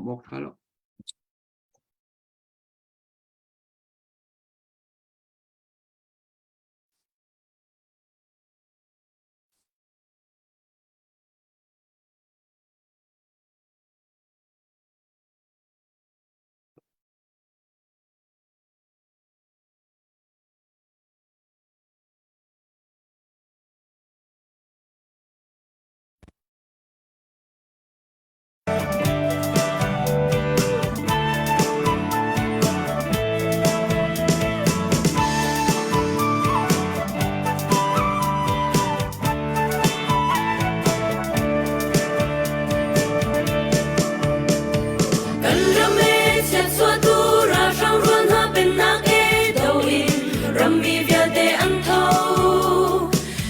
Phomh awk ṭha lo. Kan ram e chiatchuahtu ralhrang rual hna pennak e do in rammi vialte an tho.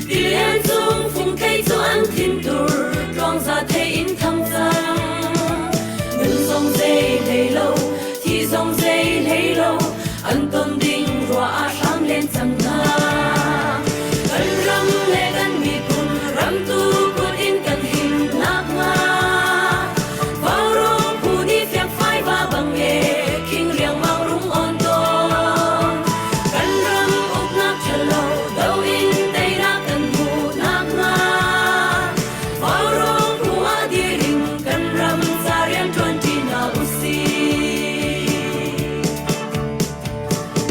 Tilian cung fungthei cu an thintur tluangza thei in thang cang. Nun zong zei hlei lo, thi zong zei hlei lo, an ton ding ruah ah hram len cang hna. Kan ram le kan miphun ramtu kut in kan him nakhnga Vaurawng phu nih fiangfai va bang e khing riangmang rung on tawn. Kan ram uknak ṭhalo do in teinak kan hmuh nakhnga Vaurawng phu ah dir in kan ram ca rian ṭuanṭi hna usih.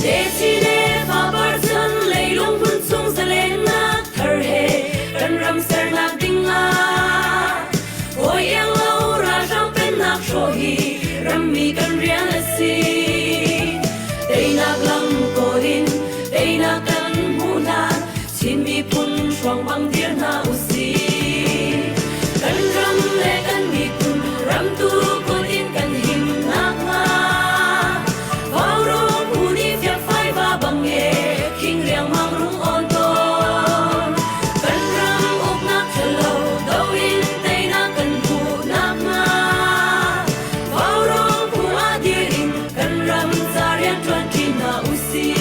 Desi le fapar cun leilung hmun chung zalennak thar he kan ram sernak ding ah hawi iang lo ralhrang pennak hrawh hi rammi kan rian a si. Teinak lam kawl in teinak kan hmuh hlan Chin miphun hruang bang dir hna usih. Kan ram le kan miphun ramtu kut in kan him nakhnga Vaurawng phu nih fiakfai va bang e khing riangmang rung on tawn. Kan ram uknak ṭhalo do in teinak kan hmuh nakhnga Vaurawng phu ah dir in kan ram ca rianṭuan ṭi hna usih.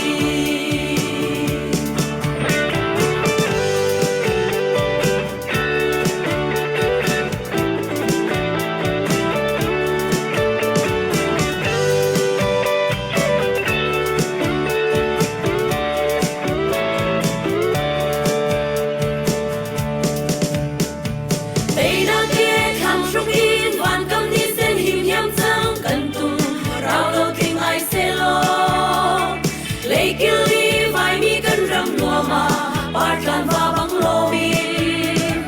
Teinak he thlang hruk in vankam ni sen him hiam cang kan tum rau lo tling ai selaw Leikil i vaimi kan ram nuam ah partlan va bang loin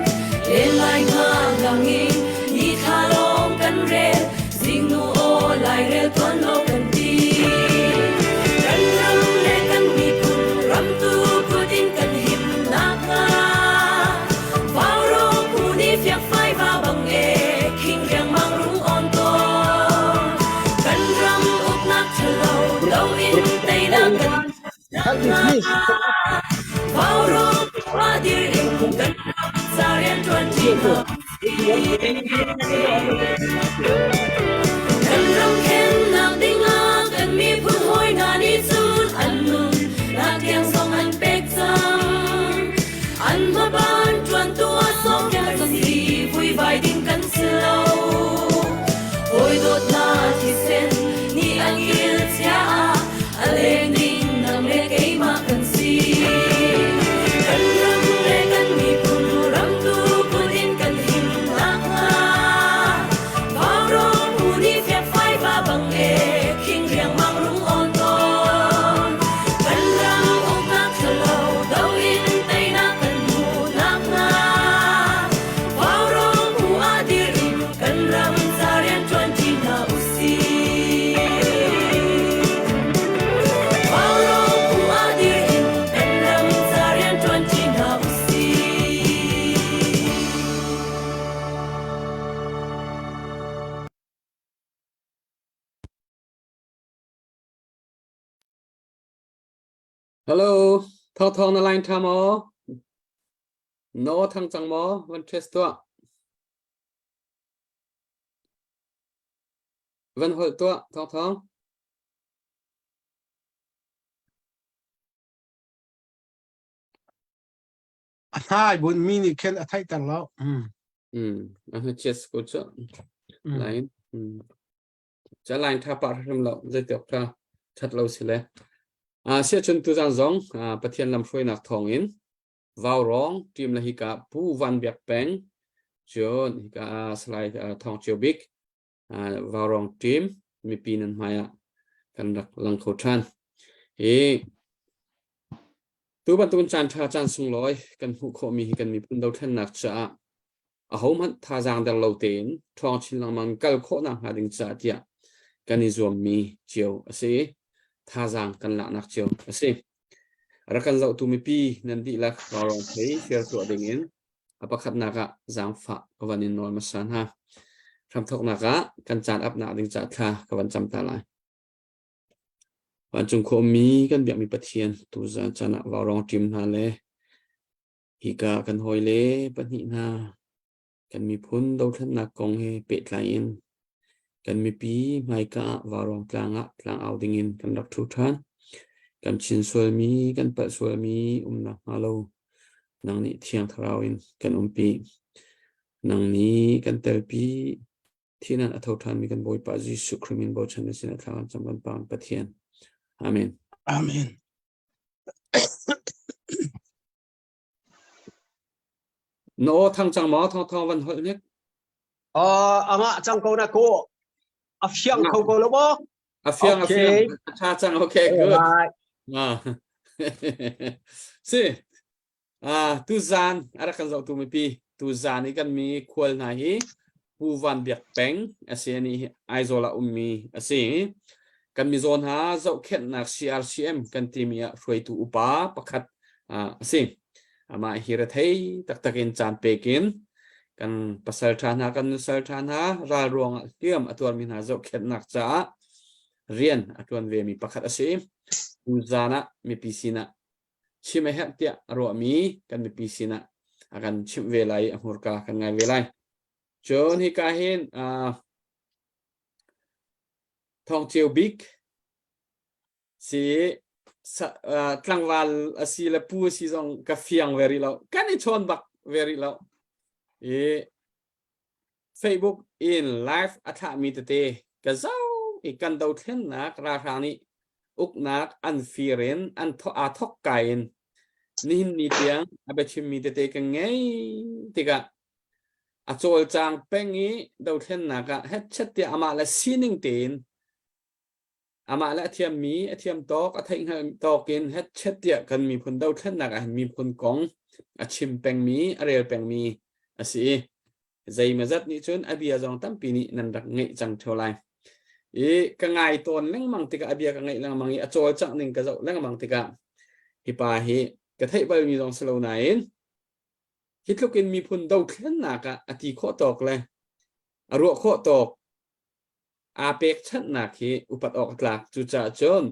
len lai nga lang in ni thla lawng kan rel zingnu aw lairel tuan lo kan ti kan ram le kan miphun ramtu kut in kan him nakhnga Vaurawng phu nih fiakfai va bang e khing riangmang rung on tawn kan ram uknak ṭhalo do in teinak kan Vaurawng khua dir in kan ram ca rianṭuan ṭi hna Kan ram khennak dingah kan miphun hawi hna nih cun an nun nak tiang zong an pek cang. An hmaban ṭuantu ah sawmpiak si vuivai ding kan si lo. Hawi dawtnak thisen nih an kil chia ah a leng ding nang le keimah kan si. Kan ram le kan miphun ramtu kut in kan him nakhnga Vaurawng phu nih fiakfai va bang e khing riangmang rung on tawn. Kan ram uknak ṭhalo do in teinak kan hmuh nakhnga Vaurawng phu ah dir in kan ram ca rianṭuan ṭi hna usih. Vaurawng phu ah dir in kan ram ca rianṭuan ṭi hna usih. Hello, Thawng Thawng na line ṭha maw? Na aw thang cang maw? Van test tuah. Van holh tuah, Thawng Thawng. A hnai bun mi nih khin a theihter lo. A chest ko cu. Line. Ca line tha pah hrim lo zeitiok tha that lo si le. Ah siachun tuzan zong Pathian lamhruainak thawngin Vaurawng team le hika Pu Van Biak Peng cun hika Salai Thawng Cio Bik Vaurawng team mipi nan hmai ah kan rak lang kho ṭhan. Hi tu bantukin caan ṭha caan sunglawi kan hmuh khawhmi hi kan miphun dothlennak caah ahohmanh thazaang der lo tein ṭhawng chin lengmang kal khawhnak hnga ding caah tiah kan i zuammi cio a si. Thazaang kan laknak cio a si. Rak kan zohtu mipi nan dihlak vaurawng thei share tuah dingin a pakhatnak ah zaangfah ka van in nawl hmasa hna. Hramthawknak ah kan caan apnak ding ca thla ka van cam ta lai. Vancung khuami kan biakmi Pathian tuzan caan ah vaurawng ṭim hna le hika kan hawile pahnih hna kan miphun dothlennak kong he pehtlai in kan mipi hmaika ah vaurawng tlang ah tlangau dingin kan rak ṭhu ṭhan. Kan chin sualmi, kan palh sualmi umnak hnga lo nang nih Thiang Thlarau in kan umpi. Nang nih kan telpi Thihnak a tho ṭhanmi kan Bawipa Jesuh Khrih min bochan na sinah thla kan cam kan Pa Pathian. Amen. Amen. Na aw thang cang maw thong thong van holh nik? Uh, anga cang ko na ko. A fiang kho ko lo maw? A fiang a fiang. A tha cang okay good. Ah. Si. Ah, tuzan a rak kan zohtu mipi tuzan i kan mi khual hna hi Pu Van Biak Peng a si ani hi Aizawl ah ummi a si. Kan mizaw hna zohkhenhnak CRCM kan timi ah hruaitu upa pakhat ah a si. Amah hi rethei taktak in caan pek in kan pasal ṭha hna kan nusal ṭha hna ral ruangah hliam a tuarmi hna zohkhenhnak caah rian a ṭuan vemi pakhat a si. Tuzan ah mipi sinah chim a herh tiah a ruahmi kan mipi sinah a kan chimh ve lai i a hmurka kan ngai ve lai. Cun hika hin uh, Thawng Ceu Bik si uh, tlangval a si le pu a si zong ka fiang ve rih lo. Kan i chawn bak ve rih lo. I Facebook in live a thlahmi tete ka zoh i kan dothlennak ralhrang nih uknak an fir in an aa thok kai in nihin ni tiang a biachimmi tete ka ngei tikah a cawlcang peng i dothlennak ah hetchet tiah amah le sining tein amah le a thiammi a thiam tawk a theihhngalh tawk in hetchet tiah kan miphun dothlennak ah hin miphun kong a chim pengmi a rel pengmi a si i zeimazat nih cun a bia zong tampi nih nan rak ngeih cang theo lai i ka ngai tawn lengmang tikah a bia ka ngaih lengmang i a cawlcangh ning ka zoh lengmang tikah hi pa hi ka theih balmi zong si lo nain hi tluk in miphun dothlennak ah a ti khawh tawk le a ruah khawh tawk aa pekchanhnak hi upat awk a tlak. Cucaah cun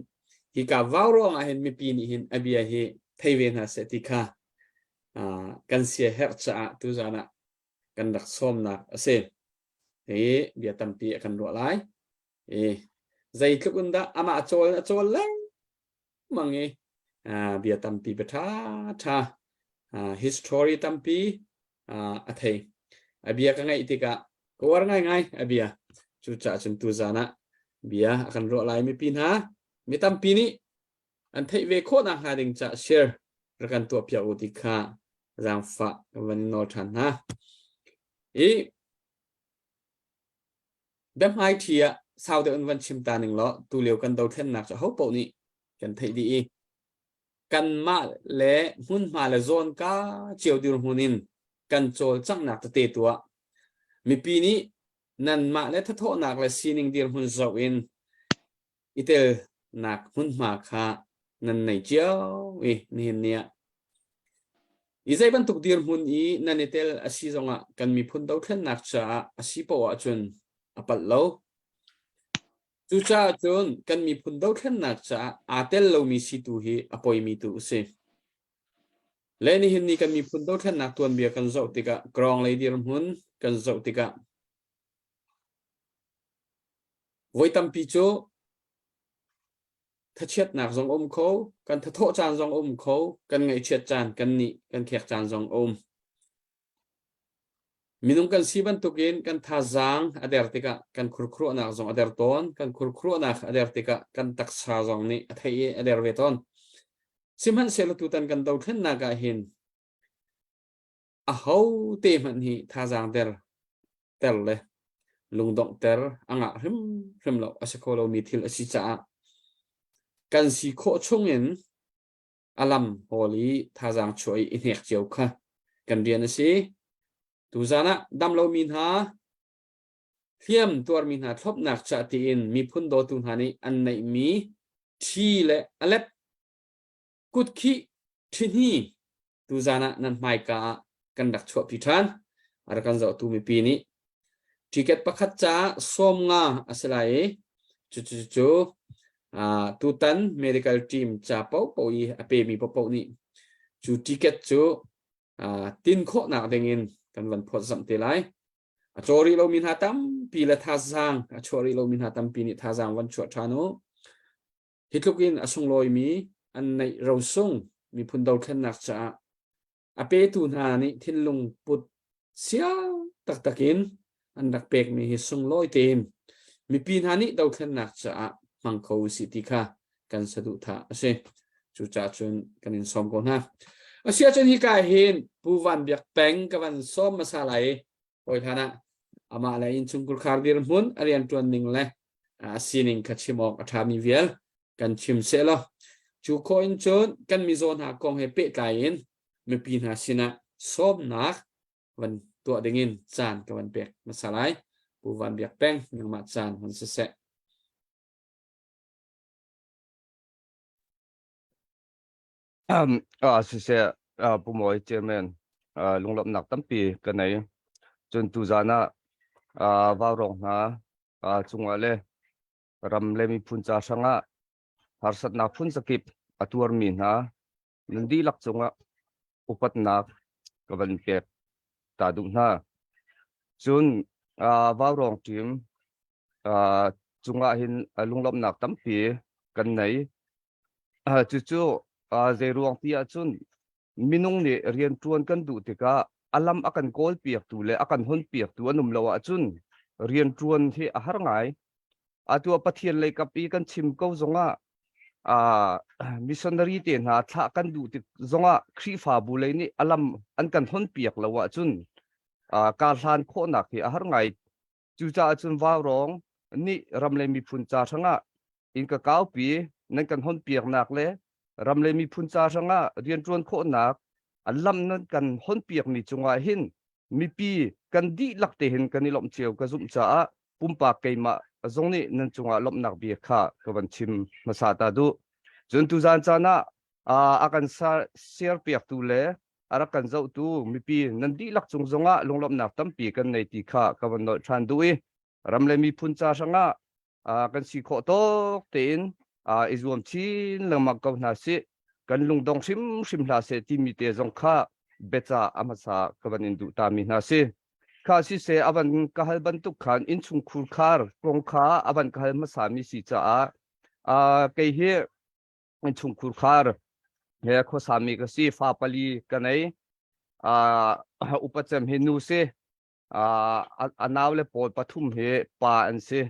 hika vau ruangah hin mipi nih hin a bia hi thei ve hna seh ti kha kan sia herh caah tuzan ah kan rak sawmnak a si. Hi bia tampi a kan ruah lai. I zeitluk in dah amah cawl a cawl lengmang i bia tampi bia ṭha ṭha history tampi a thei. A bia ka ngaih tikah ka uar ngaingai a bia. Cucaah cun tuzan ah bia a kan ruah lai mipi hna mi tampi nih an theih ve khawh nak hnga ding ca share rak kan tuah piak u ti kha zaangfah kan van in nawl ṭhan hna. I biahmai ṭhi ah sau deuh in van chim ta ning law tu lio kan dothlennak cu ho paoh nih kan theih dih i kanmah le hmunhma le zawnka cio dirhmun in kan cawlcanghnak tete tuah. Mipi nih nanmah le thathawhnak le sining dirhmun zoh in i telnak hmunhma kha nan nei cio i nihin ni ah i zei bantuk dirhmun i nan i tel a si zongah kan miphun dothlennak caah a si poah ahcun a palh lo. Cucaah cun kan miphun dothlennak caah aa tel lomi si tu hi a poimi tu a si. Le nihin ni kan miphun dothlennak tuanbia kan zoh tikah Krawng lei dirhmun kan zoh tikah voi tampi cu thachiatnak zong um kho, kan thathawh caan zong um kho, kan ngaihchiat caan, kan nih kan khek caan zong um. Minung kan si bantukin kan thazaang a der tikah kan khurkhuruahnak zong a der tawn. Kan khurkhuruahnak a der tikah kan taksa zong nih a theih i a der ve tawn. Sihmanhsehlaw tutan kan dothlennak ah hin aho te hmanh hi thazaang der ter le lungdonghter a ngah hrimhrim lo a si kho lomi thil a si caah kan si khawh chungin a lam hawl i thazaang chuah i i hnek cio kha kan rian a si. Tuzan ah dam lomi hna hliam tuarmi hna thlopnak ca tiin miphun dawtu hna nih an neihmi ṭhi le alep kutkhih ṭhihni tuzan ah nan hmaika ah kan rak chuahpi ṭhan. A rak kan zohtu mipi nih ticket pakhat caah 50 a si lai i cucu cu tutan medical team ca paohpaoh i a pemi paohpaoh nih cu ticket cu tin khawhnak dingin kan van phawtzamh te lai. A caw rih lomi hna tampi le thazaang a chuah rih lomi hna tampi nih thazaang van chuah ṭhan u. Hi tluk in a sunglawimi an neih rosung miphun dothlennak caah a petu hna nih thinlung put sia taktak in an rak pekmi hi sunglawi tein mipi hna nih dothlennak caah hmang kho usih ti kha kan saduhthah a si. Cucaah cun kan in sawm ko hna. Asiahcun hika hin Pu Van Biak Peng ka van sawm hmasa lai i hawi hlan ah amah le innchungkhar khar dirhmun a rianṭuan ning le a sining kha chim awk a ṭhami vial kan chim seh law cu khawh in cun kan mizaw hna kong he pehtlai in mipi hna sinah sawmnak van tuah dingin caan ka van pek hmasa lai. Pu Van Biak Peng nangmah caan hman siseh. Um, ah, siseh, uh, Pu Mawi Chairman, uh, lunglawmhnak tampi ka nei. Cun tuzan ah uh, vaurong hna uh, cungah le ram le miphun ca hrangah harsatnak phun zakip a tuarmi hna nan dihlak cungah upatnak ka van pek ta duh hna. Cun uh, vaurong team uh, cungah hin lunglawmhnak tampi kan nei. Uh, cucu uh, zei ruang ti ahcun minung nih rianṭuan kan duh tikah a lam a kan kawl piaktu le a kan hon piaktu an um lo ahcun rianṭuan hi a har ngai. Atu ah Pathian lei kap i kan chim ko zongah uh, missionary te hna thlah kan duh tik zongah Khrihfabu lei nih a lam an kan hon piak lo ahcun uh, kar hlan khawhnak hi a har ngai. Cucaah cun vaurawng nih ram le miphun ca hrangah inn ka kaupi nan kan hon piaknak le ram le miphun ca hrangah rianṭuan khawhnak a lam nan kan hon piakmi cungah hin mipi kan dihlak te hin kan i lawmh cio ka zumh caah pumpak keimah zong nih nan cungah lawmhnak bia kha ka van chim hmasa ta duh. Cun tuzaan caan ah a kan share piaktu le a rak kan zohtu mipi nan dihlak cung zongah lunglawmhnak tampi kan nei ti kha ka van nolh ṭhan duh i ram le miphun ca hrangah kan si khawh tawk tein i zuam chin lengmang ko hna sih kan lungdong hrimhrim hlah seh timi te zong kha biaca a hmasa ka van in duh ta mi hna si kha siseh a van ka hal bantuk khan innchungkhur khar kong kha a van ka hal hmasa mi si caah kei hi innchungkhur khar he khuasami ka si fa pali ka nei upa cem hi nu si a nau le pawl pathum hi pa an si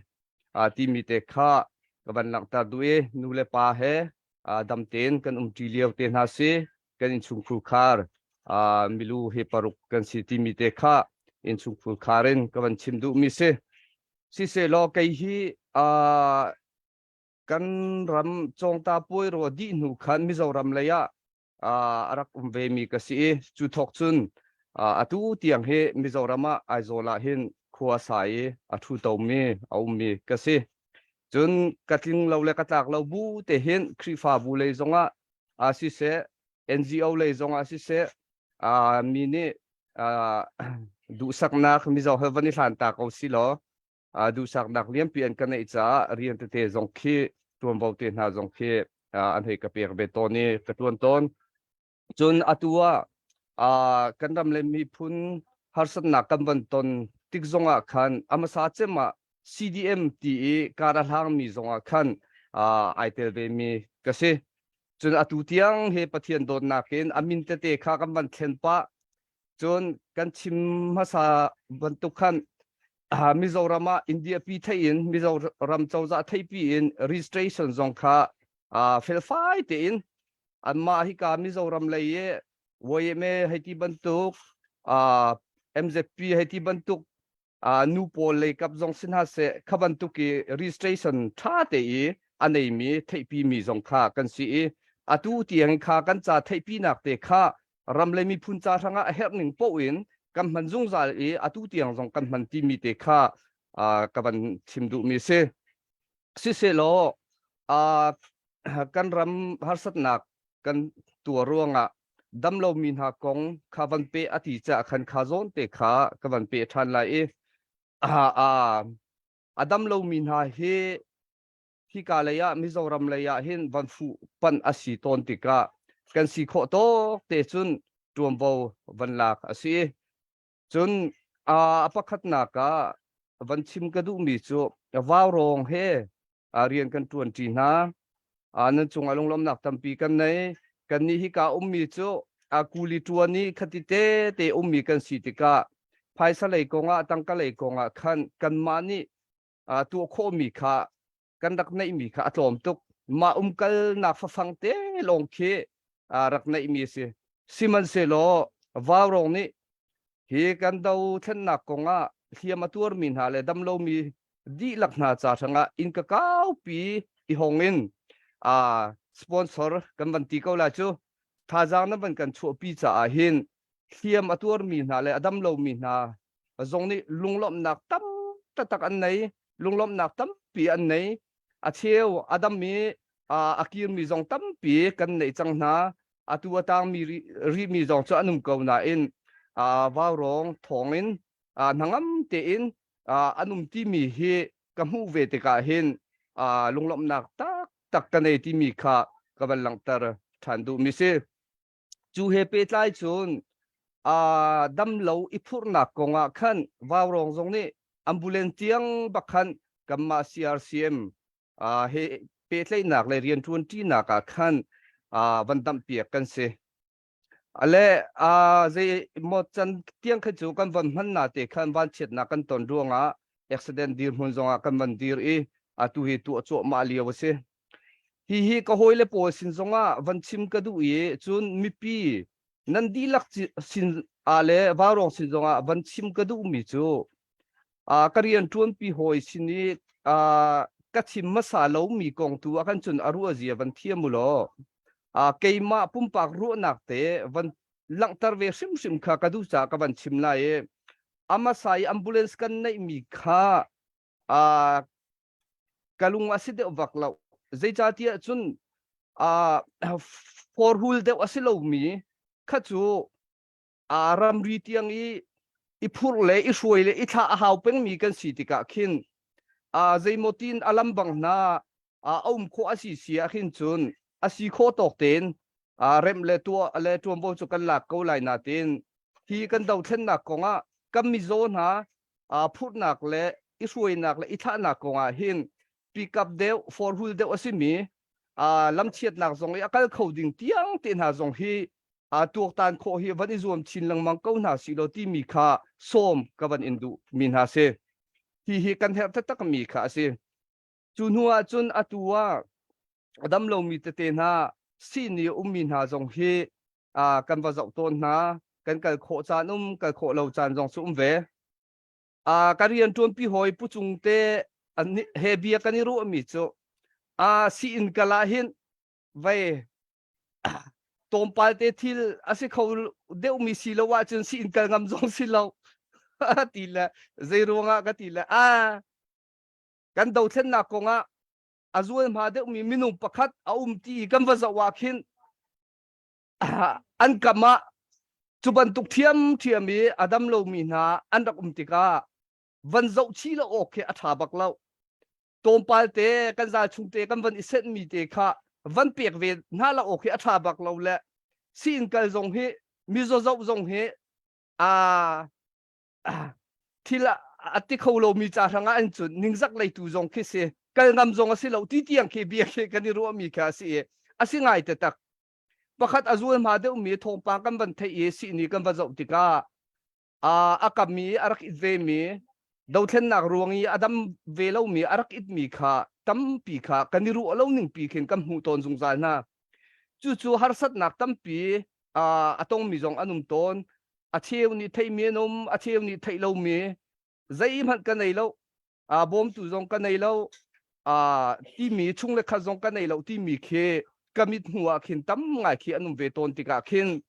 timi te kha ka van langhter duh i nu le pa he dam tein kan umṭi lio te hna si kan innchungkhur khar milu hi paruk kan si timi te kha innchungkhur khar in ka van chim duhmi si sisehlaw kei hi kan ram cawngta puai ro dih hnu khan Mizoram lei ah a rak um ve mi ka si i cu thawk cun atu tiang hi Mizoram ah Aizawl ah hin khua sa i a thu to mi a um mi ka si. Cun ka tling lo le ka tlak lo bu te hin Khrihfabu lei zongah siseh NGO lei zongah siseh mi nih duhsaknak Mizo he van i hlan ta ko si law duhsaknak lianpi an ka neih caah rian tete zong khi ṭuanvo te hna zong khi an hei ka pek ve tawn i ka ṭuan tawn. Cun atu ah kan ram le miphun harsatnak kan van ton tik zongah khan a hmasa cem ah CDM ti i kar a hlangmi zongah khan ai tel vemi ka si. Cun atu tiang he Pathian dawtnak in a min tete kha kan van thlen pah. Cun kan chim hmasa bantuk khan Mizoram ah India pi thei in Mizoram cozah theipi in registration zong kha felfai tein anmah hika Mizoram lei i YMA hei ti bantuk MZP hei ti bantuk nu pawl lei kap zong si hna seh kha bantuk i registration ṭha te i a neimi theihpi mi zong kha kan si i atu tiang kha kan ca theihpinak te kha ram le miphun ca hrangah a herh ning poh in kan hman zungzal i atu tiang zong kan hman timi te kha ka van chim duhmi si. Siselaw kan ram harsatnak kan tuar ruangah damlomi hna kong kha van pe a ti caah khan kha zawn te kha ka van pe ṭhan lai i a damlomi hna hi hika lei ah Mizoram lei ah hin van fuh panh a si tawn tikah kan si khawh tawk te cun ṭuanvo van lak a si. Cun a pakhatnak ah van chim ka duhmi cu vaurawng he rian kan ṭuanṭi hna. Nan cungah lunglawmhnak tampi kan nei. Kannih hika ummi cu a kuli ṭuan i khati te te ummi kan si tikah phaisa lei kongah tangka lei kongah khan kanmah nih tuah khawhmi kha kan rak neihmi kha a tlawm tuk. Mah umkalnak fafang te lawng khi rak neihmi a si. Sihmanhsehlaw vaurawng nih hi kan dothlennak kongah hliam a tuarmi hna le damlomi dihlak hna ca hrangah inn ka kaupi i hong in sponsor kan van ti ko lai cu thazaang nan van kan chuahpi caah hin hliam a tuarmi hna le a damlomi hna zong nih lunglawmhnak tam taktak an nei lunglawmhnak tampi an nei a cheu a dam i a kirmi zong tampi kan neih cang hna atu a tangmi rihmi zong cu an um ko nain vaurawng thawngin hnangam tein an um timi hi ka hmuh ve tikah hin lunglawmhnak taktak ka nei timi kha ka van langhter ṭhan duhmi si. Cu he pehtlai cun damlo i phurhnak kongah khan vaurawng zong nih ambulance tiang bak khan kanmah CRCM he pehtlaihnak le rianṭuanṭinak ah khan van damhpiak kan si. Ale zei maw can tiang kha cu kan von hman na te khan vanchiatnak kan ton ruangah accident dirhmun zongah kan van dir i atu hi tuah cuahmah lio a si. Hihi ka hawile pawl sin zongah van chim ka duh i cun mipi nan dihlak sin ah le vaurawng sin zongah van chim ka duhmi cu ka rian ṭuanpi hawi sin i ka chim hmasa lomi kong tu ah khan cun a ruah zia van thiam u law keimah pumpak ruahnak te van langhter ve hrimhrim kha ka duh caah ka van chim lai i a hmasa i ambulance kan neihmi kha ka lung a si deuh vak lo zeicahtiah cun forhul deuh a si lomi kha cu ramri tiang i i phurh le i hruai le i thlah a hau pengmi kan si tikah khin zeimaw tin a lam bang hna a um khawh a si si ah khin cun a si khawh tawk tein remh le tuah le ṭuanvo cu kan lak ko lai natin hi kan dothlennak kongah kan mizaw hna phurhnak le i hruainak le i thlahnak kongah hin pickup deuh forhul deuh a simi lamchiatnak zong i a kal kho ding tiang te hna zong hi tuaktan khawh hi van i zuam chin lengmang ko hna si law timi kha sawm ka van in duh mi hna si. Hi hi kan herh taktak mi kha a si. Cu hnu ah cun atu ah a dam lomi tete hna sihni ummi hna zong hi kan va zoh tawn hna. Kan kal khawh caan um, kal khawh lo caan zong cu um ve. Ka rian ṭuanpi hawi Pu Cung te he bia kan i ruahmi cu sii-inn kal ah hin vei tlawmpal te thil a si kho deuhmi si lo ahcun si in kal ngam zong si lo ti le zei ruangah ka ti le a kan dothlennak kongah a zualhma deuhmi minung pakhat a um ti i kan va zoh ah khin an kam ah cu bantuk ṭhiamṭhiam i a dam lomi hna an rak um tikah van zoh chih lo awk khi a ṭha bak lo. Tlawmpal te kan zal chung te kan van i senhmi te kha van pek ve hna lo awk hi a ṭha bak lo le siin kal zong hi mizaw zoh zong hi a thil a ti kho lomi ca hrangah an cun ningzak leitu zong khi si kal ngam zong a si lo ti tiang khi bia khi kan i ruahmi kha a si i a si ngai te tak. Pakhat a zualhma deuhmi thawngpang kan van theih i sihni kan va zoh tikah a kam i a rak it vemi dothlennak ruang i a dam ve lomi a rak itmi kha tampi kha kan i ruah lo ning pi khin kan hmuh tawn zungzal hna. Cucu harsatnak tampi a tongmi zong an um tawn. A cheu nih theihmi an um, a cheu nih theih lomi zeihmanh ka nei lo bawmtu zong ka nei lo timi chung le khat zong ka nei lo timi khi ka mit hnu ah khin tam ngai khi an um ve tawn tikah khin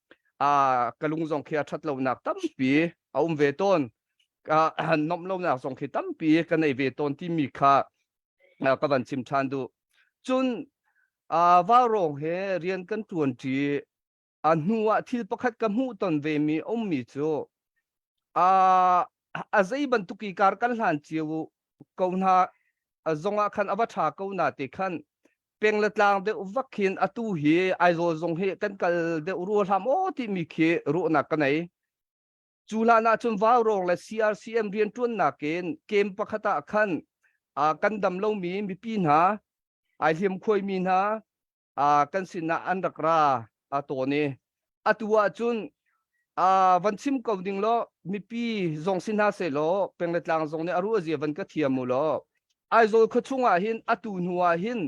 ka lung zong khi a ṭhat lonak tampi a um ve tawn nomh lonak zong khi tampi ka nei ve tawn timi kha ka van chim ṭhan duh cun vaurawng he rian kan ṭuan ṭi a hnu ah thil pakhat ka hmuh ton ve mi ummi cu a a zei bantuk i kar kan hlan cio ko hna zongah khan a va ṭha ko na te khan peng le tlang deuh vak khin atu hi Aizawl zong hi kan kal deuh rua hlam aw timi khi ruahnak ka nei. Cu hlan ah cun Vaurawng le CRCM rianṭuannak in kem pakhat ah khan kan dam lomi mipi hna ai hliamkhuaimi hna kan sinah an rak ra tawn i atu ahcun van chim ko ding law mipi zong si hna seh law peng le tlang zong nih a ruah zia van ka thiam u law Aizawl khuachung ah hin atu hnu ah hin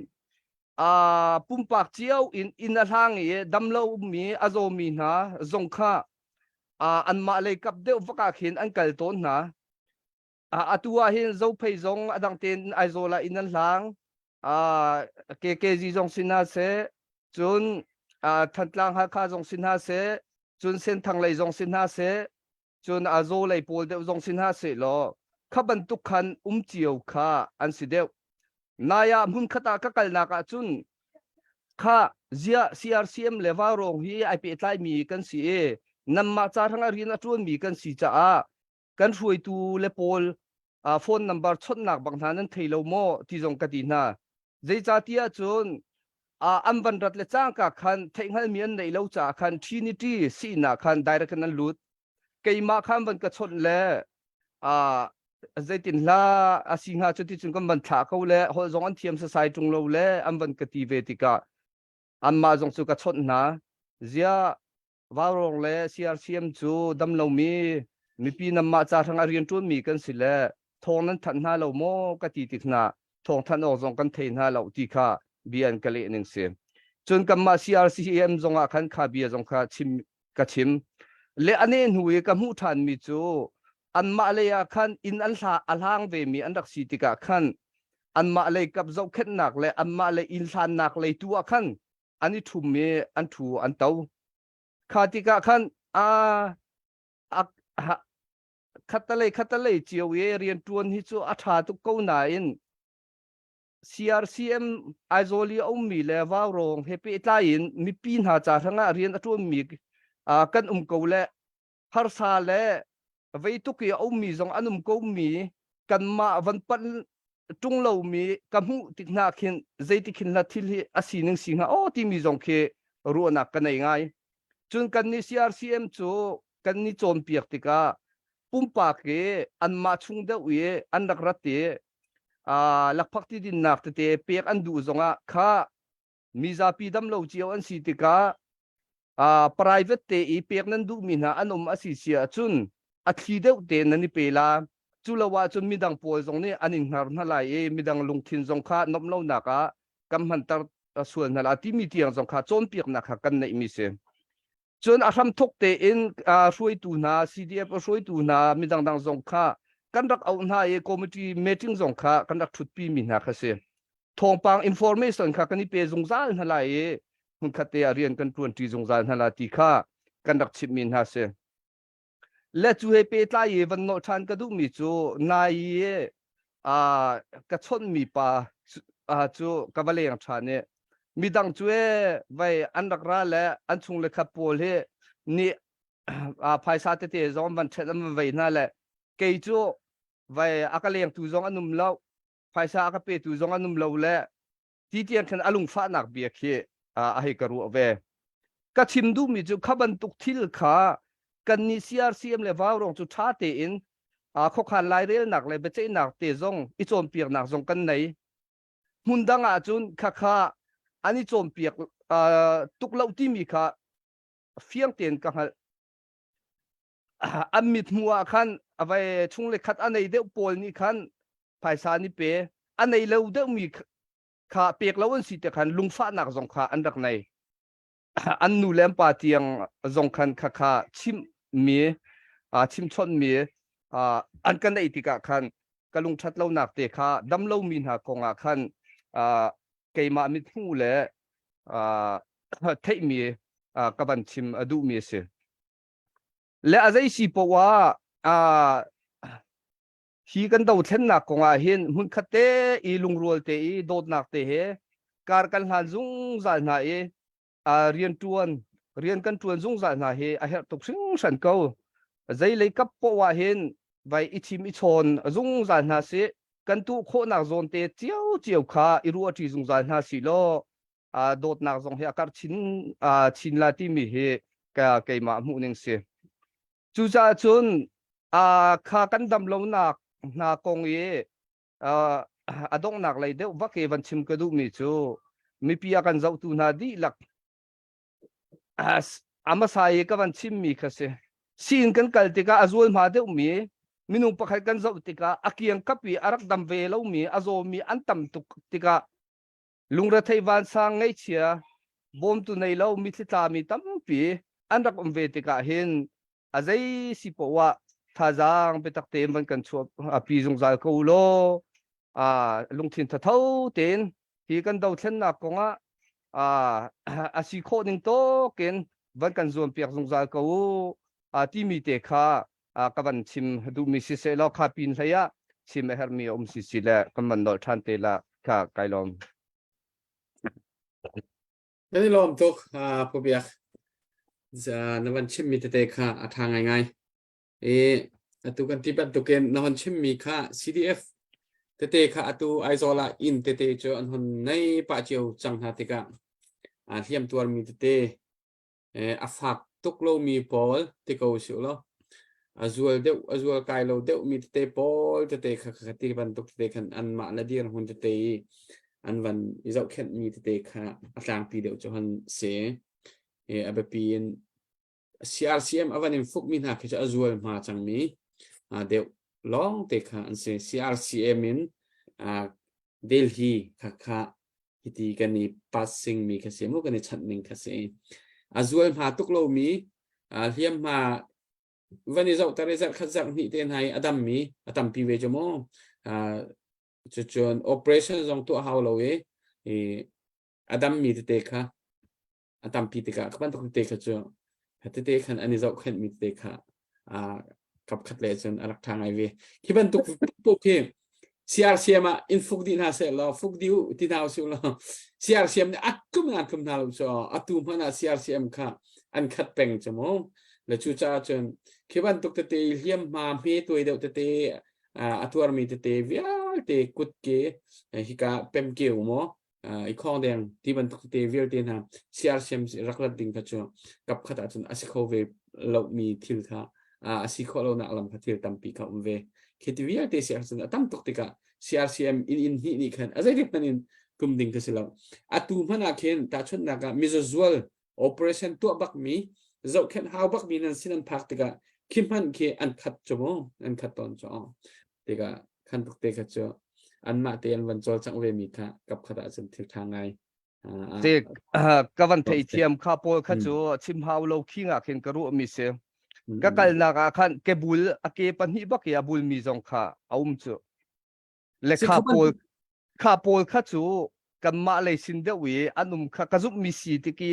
pumpak cio in inn a hlang i damlo mi a zawmi hna zong kha anmah lei kap deuh vak ah khin an kal tawn hna. Atu ah hin Zophei zong a dang tein Aizawl ah inn an hlang. KKG zong si hna seh, cun Thantlang Hakha zong si hna seh, cun Senthang lei zong si hna seh, cun Azaw lei pawl deuh zong si hna seh law kha bantuk khan um cio kha an si deuh. Nai ah hmunkhat ah ka kalnak ah cun kha ziah CRCM le Vaurawng hi ai pehtlaimi kan si i nanmah ca hrangah rian a ṭuanmi kan si caah kan hruaitu le pawl phone number chawnhnak bak hna nan thei lo maw ti zong ka ti hna. Zeicahtiah cun an van rat le cangka khan theihhngalmi an neih lo caah khan Trinity siin ah khan direct in an lut. Keimah khan van ka chawnh le zeitin hla a si hnga cu ti cun kan van thlah ko le holh zong an thiam sasai ṭung lo le an van ka ti ve tikah anmah zong cu ka chawnh hna. Ziah Vaurawng le CRCM cu dam lomi mipi nanmah ca hrangah rianṭuanmi kan si le thawng nan thanh hna lo maw ka ti tik hna thawng thanh awk zong kan thei hna lo ti kha bia an ka leh ning si. Cun kanmah CRCM zongah khan kha bia zong kha chim ka chim. Le a neh hnu i ka hmuh ṭhanmi cu anmah lei ah khan inn an hla a hlang vemi an rak si tikah khan anmah lei kap zohkhenhnak le anmah lei inn hlannak lei tu ah khan an i ṭhum i an ṭhu an to. Kha tikah khan a a khattalei khattalei cio i rianṭuan hi cu a ṭha tuk ko nain CRCM Aizawl i a ummi le Vaurawng he pehtlai in mipi hna ca hrangah rian a ṭuanmi kan um ko le harsa le vei tuk i a ummi zong an um komi kanmah van panh ṭung lomi ka hmuh tik hna khin zeiti khin hla thil hi a sining si hnga aw timi zong khi ruahnak ka nei ngai. Cun kan nih CRCM cu kan ni cawnpiak tikah pumpak i anmah chung deuh i an rak rat i lakphak ti dinnak tete pek an duh zongah kha mizapi dam lo cio an si tikah private te i pek nan duhmi hna an um a si si ahcun a thli deuh te nan i pe la cu lo ahcun midang pawl zong nih an in hngar hna lai i midang lungthin zong kha nomh lonak ah kan hmanter sual hna la timi tiang zong kha cawnpiaknak kha kan neihmi si cun a hramthok tein hruaitu hna CDF hruaitu hna midang dang zong kha kan rak auh hna i committee meeting zong kha kan rak ṭhutpi mi hna kha si thawngpang information kha kan i pe zungzal hna lai i hmunkhat te ah rian kan ṭuanṭi zungzal hna la ti kha kan rak chimhmi hna si. Le cu he pehtlai i van nolh ṭhan ka duhmi cu nai i ka chawnhmi pa cu ka va leng ṭhan i midang cu e vai an rak ra le an chung le khat pawl hi nih phaisa tete zong an van ṭhen an van vei hna le kei cu vai a ka lengtu zong an um lo phaisa a ka petu zong an um lo le ti tiang khan a lungfahnak bia khi a hei ka ruah ve. Ka chim duhmi cu kha bantuk thil kha kannih CRCM le Vaurawng cu ṭha tein khuakhan lairelnak le biaceihnak te zong i cawnpiaknak zong kan nei. Hmun dang ah cun khakha. an i cawnpiak tuk lo timi kha fiang tein ka hngalh. An mithmuh ah khan a vai chung le khat a nei deuh pawl nih khan phaisa an i pe. A nei lo deuhmi kha pek lo an si te khan lungfahnak zong kha an rak nei. An nu le an pa tiang zong khan kha kha chimhmi chimchawnhmi an ka neih tikah khan ka lungṭhat lonak te kha dam lomi hna kong ah khan keimah mithmuh le theihmi ka van chim a duhmi a si. Le a zei si poah ah hi kan dothlennak kong ah hin hmunkhat te i lungrual te i dawtnak te he kar kan hlan zungzal hna i rian ṭuan rian kan ṭuan zungzal hna hi a herh tuk hringhran ko. Zei lei kap poah ah hin vai i chim i chawn zungzal hna sih kan tuh khawhnak zawn te cio cio kha i ruahṭi zungzal hna sih law dawtnak zong hi a karh chin chin la timi hi ka keimah hmuh ning si. Cucaah cun kha kan dam lonak hna kong i a donghnak lei deuh vak i van chim ka duhmi cu mipi a kan zohtu hna dihlak a hmasa i ka van chimmi kha si. Siin kan kal tikah a zualhma deuhmi minung pakhat kan zoh tikah a kiangkap i a rak dam ve lomi a zawmi an tam tuk tikah lungrethei vansang ngaihchia bawmtu nei lo mitthli tlami tampi an rak um ve tikah hin a zei si poah thazaang biatak tein van kan chuah pi zungzal ko law a lungthin thatho tein hi kan dothlennak kongah a si khawh ning tawkin van kan zuam piak zungzal ko u timi te kha ka van chim duhmi si seh law kha pin hlei ah chim a herhmi a um si si le kan van nolh ṭhan te la kha kai lawm. Kan i lawm tuk Pu Biak. Na van chimmi tete kha a ṭha ngaingai. I atu kan ti bantukin na hon chimmi kha CDF tete kha atu Aizawl ah inn tete cu an hon nei pah cio cang hna tikah hliam tuarmi tete a fak tuk lomi pawl ti ko usih law a zual deuh a zual kai lo deuh mi tete pawl tete kha kha ti bantuk tete khan anmah le dirhmun tete i an van i zohkhenh mi tete kha a tlangpi deuh cu han si i a biapi in CRCM a van in fuk mi hna khi cu a zual hma cang mi deuh lawng te kha an si. CRCM in Delhi kha kha hiti kan i passing mi kha si mu kan i chanh ning kha si. A zual hma tuk lomi hliam hma van i zoh tar i zarh khat zarh hnih te hna i a dam mi a tampi ve cu mu. Cucun operation zong tuah hau lo i a dam mi tete kha a tampi tikah kha bantuk tete kha cu tete khan an i zohkhenh mi tete kha kap khat le cun a rak ṭha ngai ve. Khi bantuk puk khi CRCM ah in fuk dih hna seh law fuk dih u ti hna usih law CRCM nih a tlum an tlum hna lo cu atu hmanh ah CRCM kha an khat peng cu mu. Le cu caah cun khi bantuk tete hliam hma hme tuai deuh tete a tuarmi tete vialte kutke hika pemkeu maw i khong deng ti bantuk tete vialte hna CRCM rak rat ding kha cu kap khat ahcun a si kho ve lomi thil kha a si khawh lonak lam kha thil tampi kha um ve. Khi ti vialte si ahcun a tam tuk tikah CRCM in in hnih nih khan a zeitik hmanh in tum ding kha si lo. Atu hmanh ah khin tahchunhnak ah mizazual operation tuah bakmi zohkhenh hau bakmi nan sin an phak tikah khi hmanh khi an khat cu mu an khat tawn cu tikah khan tuk te kha cu anmah te an van cawlcangh ve mi kha kap khat ah cun thil ṭha ngai. Te ka van thei thiam kha pawl kha cu chim hau lo khi nga khin ka ruah mi si. Ka kalnak ah khan ke bul a ke pahnih bak i a bul mi zong kha a um cu. Le kha pawl kha pawl kha cu kanmah lei sin deuh i an um kha ka zumh mi si tiki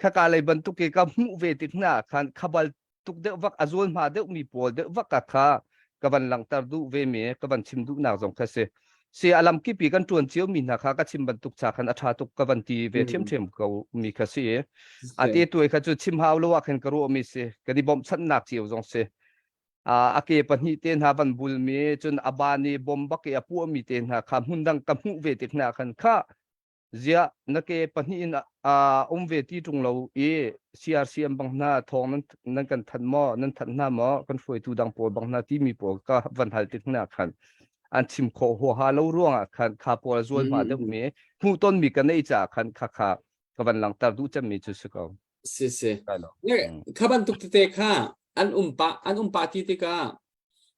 khaka lei bantuk i ka hmuh ve tik hna khan khabal tuk deuh vak a zual hma deuh mi pawl deuh vak ka kha ka van langhter duh ve mi ka van chim duhnak zong kha si si a lam kipi kan ṭuan cio mi hna kha ka chim bantuk cha khan a ṭha tuk ka van ti ve ṭhiamṭhiam ko mi kha si a te tuai kha cu chim hau lo ah khan ka ruah mi si kan i bawmhchanhnak cio zong si a ke pahnih te hna van bul mi cun a ban i bom bak i a puah mi te hna kha hmun dang ka hmuh ve tik hna khan kha Ziah na ke pahnih in a um ve ti ṭung lo i CRCM bang hna thawng nan, nan kan thanh maw, nan thanh hna maw, kan hruaitu dang pawl bang hna timi pawl ka van hal tik hna khan. an chim khawh huaha lo ruangah khan kha pawl a zualhma deuhmi hmuhtonmi ka neih caah khan kha kha ka van langhter duh cemmi cu si ko. Si si. Kha bantuk tete kha an um pa an um pa ti tikah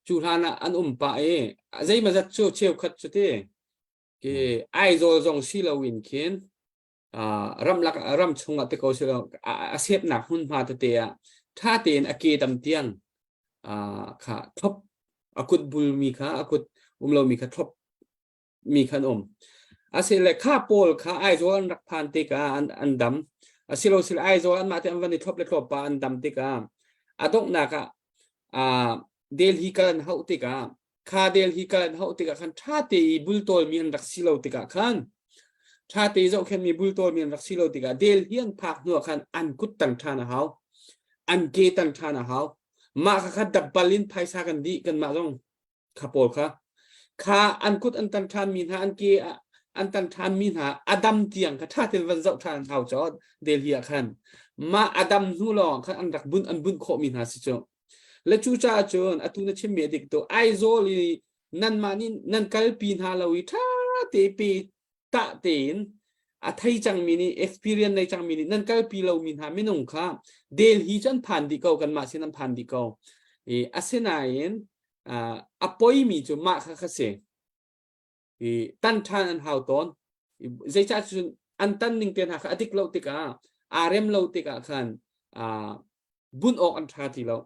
cu hlan ah an um pa i zeimazat cu cheukhat cu ti ki Aizawl zong si loin khin ramlak ram chungah te ko si lo a sepnak hmunhma tete ah ṭha tein a ke dam tiang kha thlop a kut bulmi kha a kut um lomi kha thlop mi khan um asile kha pawl kha Aizawl an rak phan tikah an an dam asilo sile Aizawl an mah te an van i thlop le thlop pa an dam tikah a donghnak ah Delhi kal an hauh tikah kha Delhi kal an hauh tikah khan ṭha te i bultawlmi an rak si lo tikah khan ṭha te i zohkhenhmi bultawlmi an rak si lo tikah Delhi an phak hnuah khan an kut tang ṭhan a hau an ke tang ṭhan a hau mah kha kha dabbal in phaisa kan dih kanmah zong kha pawl kha kha an kut an tan ṭhanmi hna an ke an tan ṭhanmi hna a dam tiang kha ṭha tein van zoh ṭhan an hau caw Delhi ah khan mah a dam hnu lawng khan an rak bunh an bunh khawhmi hna si cu Le cucaah cun atu na chimmi a dik tuk. Aizawl i nanmah nih nan kalpi hna lo i ṭha te pe tah tein a thei cangmi nih experience nei cangmi nih nan kalpi lomi hna minung kha Delhi cu an phan dih ko kanmah sin an phan dih ko. I asinain a poimi cu mah kha kha si. I tan ṭhan an hau tawn. Zeicah cun an tan ning te hna kha a dik lo tikah aa rem lo tikah khan bunh awk an ṭha ti lo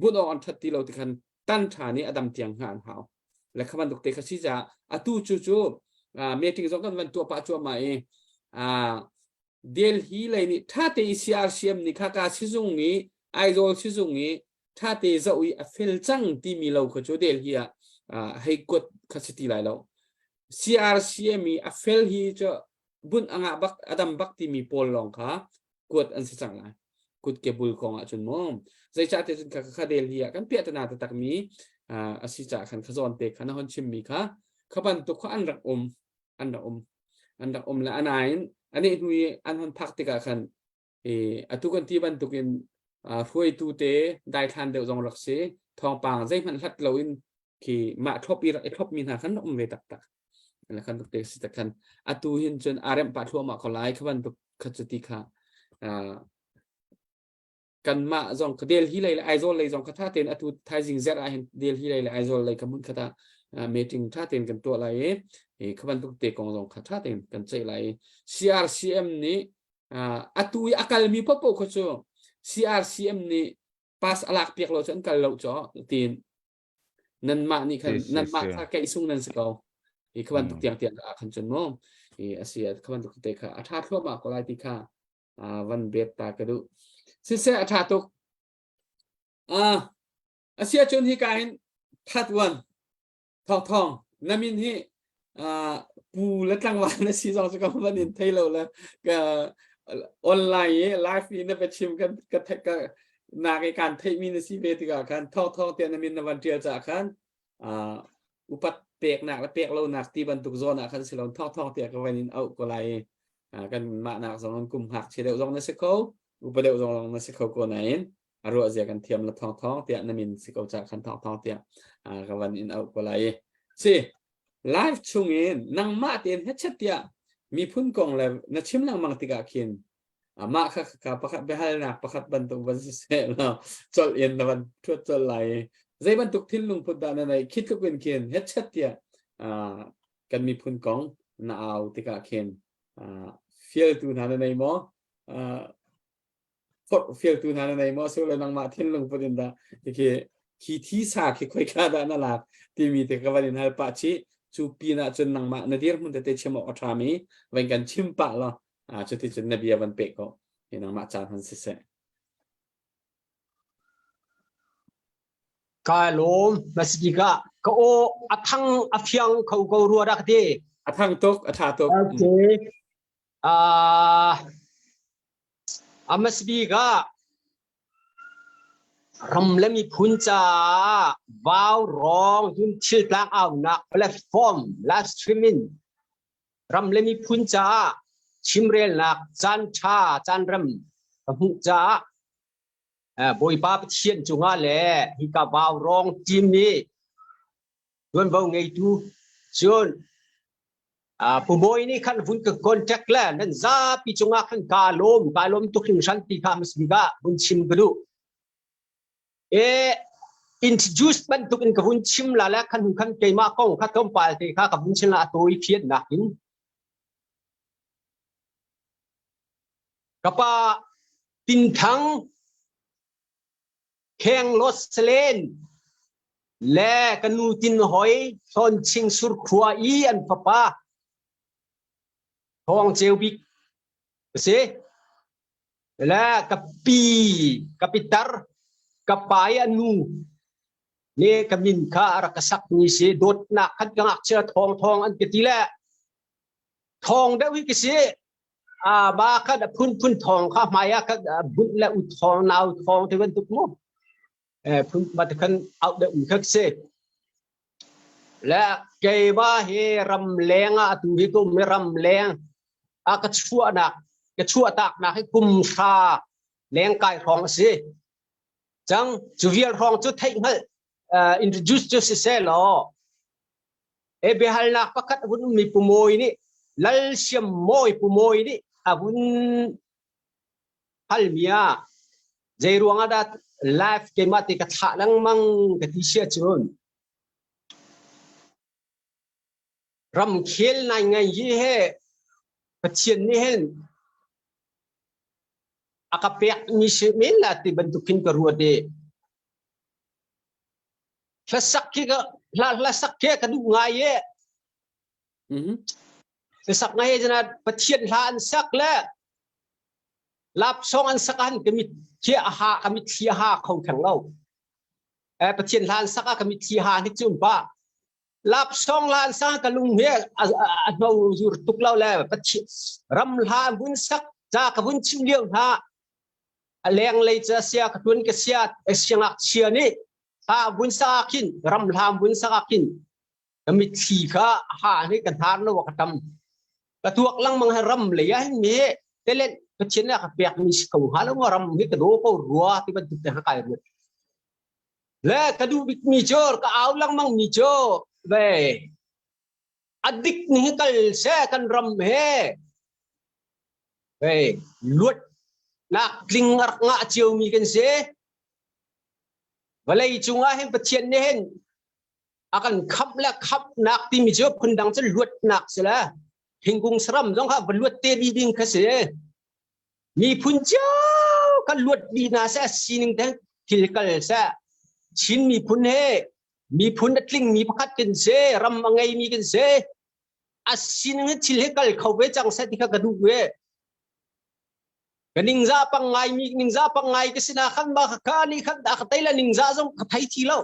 bunh awk an ṭhat ti lo ti khan tan ṭha nih a dam tiang hna an hau le kha bantuk te kha si caah atu cu cu meeting zong kan van tuah pah cuahmah i Delhi lei nih ṭha te i CRCM nih kha ka sizung i Aizawl sizung i ṭha te zoh i a fel cang timi lo kha cu Delhi ah hei kuat kha si ti lai lo CRCM i a fel hi cu bunh a ngah bak a dam bak timi pawl lawng kha kuat an si cang lai kut ke bul kong ah cun mu zeicah te cun kha kha Delhi ah kan piah tana taktak mi a si caah khan kha zawn te kha na hon chim mi kha kha bantuk kha an rak um an rak um an rak um le anain ani hnu i an hon phak tikah khan i atu kan ti bantukin hruaitu te daithlan deuh zong rak si thawngpang zeihmanh hlat loin khi mah thlop i rak i thlop mi hna khan um ve taktak le khan tuk te si tak khan atu hin cun a remh pah thluahmah ko lai kha bantuk kha cu ti kha kanmah zong ka Delhi lei le Aizawl lei zong kha tha tein atu thaizing zer ah hin Delhi lei le Aizawl lei ka mun khat ah meeting tha tein kan tuah lai i kha bantuk te kong zong kha tha tein kan ceih lai i CRCM nih atu i a kalmi paohpaoh kha cu CRCM nih pass a lak piak lo cu an kal lo cu tiin nanmah nih khan nanmah kha keih sung nan si ko i kha bantuk tiang tiang ah khan cun mu i asi kha bantuk te kha a tha thluahmah ko lai ti kha van bet ta ka duh siseh a tha tuk asia cun hi ka hin that one Thawng Thawng, na min hi uh, pu le tlangval na si zong cu ka van in thei lo le ka online i live i na biachim kan ka ka nak i kan theih mi na si ve tikah khan Thawng Thawng tiah na min na van tial caah khan uh, upat peknak le pek lonak ti bantuk zawn ah khan si lo Thawng Thawng tiah ka van in auh ko lai i uh, kan mah nak zong in kum ngakchia deuh zong na si kho upa deuh zong na si kho ko nain a ruah zia kan thiam la thawng thawng tiah na min si ko ca khan thawng thawng tiah ka van in auh ko lai si live chung in nangmah tein hechet tiah miphun kong le na chim lengmang tikah khin mah kha ka pakhat biahalnak pakhat bantuk van si seh law col in na van thuat col lai zei bantuk thinlung put dah na nei khi tluk in khin hechet tiah kan miphun kong na au tikah khin fialtu hna na nei maw fialtu hna na nei maw sule nangmah thinlung put in dah khi khi thi sa khi khoika dah na lak timi te ka van in hal pah chih cu pin ah cun nangmah na dirhmun tete chim awk a ṭha mi van kan chim pah law cuti cun na bia van peh ko hi nangmah caan han siseh Ka lawm masika ka aw a thang a fiang kho ko rua rak ti a thang tuk a tha tuk okay ah A hmasa bik ah ram le miphun caah vaurawng thil tlangaunak platform live streaming ram le miphun caah chimrelnak caan ṭha caan rem ka hmuh caah Bawipa Pathian cungah le hika vaurawng team nih. Tuanvo ngeitu cun Pu Bawi nih khan vun ka contact le nan zapi cungah khan kaa lawm kaa lawm tuk hringhran ti kha hmasabik ah vun chim ka duh. E introduce bantuk in ka vun chim la le khan khan keimah kong kha tlawmpal te kha ka vun chim la a tawi phian nak in ka pa Tinthang Khenglos Salen le ka nu Tin Hoi Hlawnching Surkhua i an fapa Thawng Ceu Bik a si. Le ka pi ka pitar ka pa i a nu ne ka min kha a rak ka sak mi si dawtnak khan ka ngakchia thawng thawng an ka ti le thawng deuh hi ka si ba kha a phunphun thawng kha hmai ah kha bunh le u thawng nau thawng ti bantuk mu phun bat khan out deuh mi kha si le keima hi ram leng ah atu hi kum ram leng a ka chuahnak ka chuahtaknak hi kum hra leng kai hrawng a si cang cu vial hrawng cu theih hngalh introduce cu si seh law E biahalnak pakhat a vun ummi Pu Mawi nih Lal Siam Mawi Pu Mawi nih a vun halmi ah zei ruang ah dah live keimah te ka thlah lengmang ka ti sia cun ramkhel nai ngai hi he Pathian nih hin a ka pek mi si men la ti bantuk khin ka ruat i Hlasak khi ka hla hlasak khi ka duh ngai e. Hlasak ngai e jana Pathian hla an sak le lapsong an sak han ka mit khi a ha ka mit thli a ha kho theng lo. Eh Pathian hla an sak ah ka mit thli ha ni chun pa. Lapsong hla an sak ka lung hi a hno zur tuk lo le Pathian ram hla an vun sak ca ka vun chim lio hna a lenglei ca sia ka tuan ka sia siangakchia nih ha vun sak ah khin ram hlam vun sak ah khin ka mitthli kha ha nih ka hnar lo ka tam ka tuak lengmang he ram lei ah hin mi telen Pathian nih a ka pek mi si ko hnga lo ram hi ka do ko rua ti bantuk te kai ruat le ka duh bik mi cu ka au lengmang mi cu ve a dik ni hi kal se kan ram he Hei, luatnak tling a rak ngah ciomi kan si. Vawlei cungah hin Pathian nih hin a kan khamh le khamhnak timi cu phundang cu luatnak si le thingkung saram zong kha va luat te dih ding kha si. Miphun cio kan luat dih hna seh sining te thil kal seh. Chin miphun he miphun a tlingmi pakhat kan si, ram a ngeimi kan si. A sining hi thil hi kal kho ve cang seh ti kha ka duh ve. Ka ningzah pang ngai mi ningzah pang ngai ka sina khan ba ka ni khan da ka tai la ningzah zong ka thei thi lo.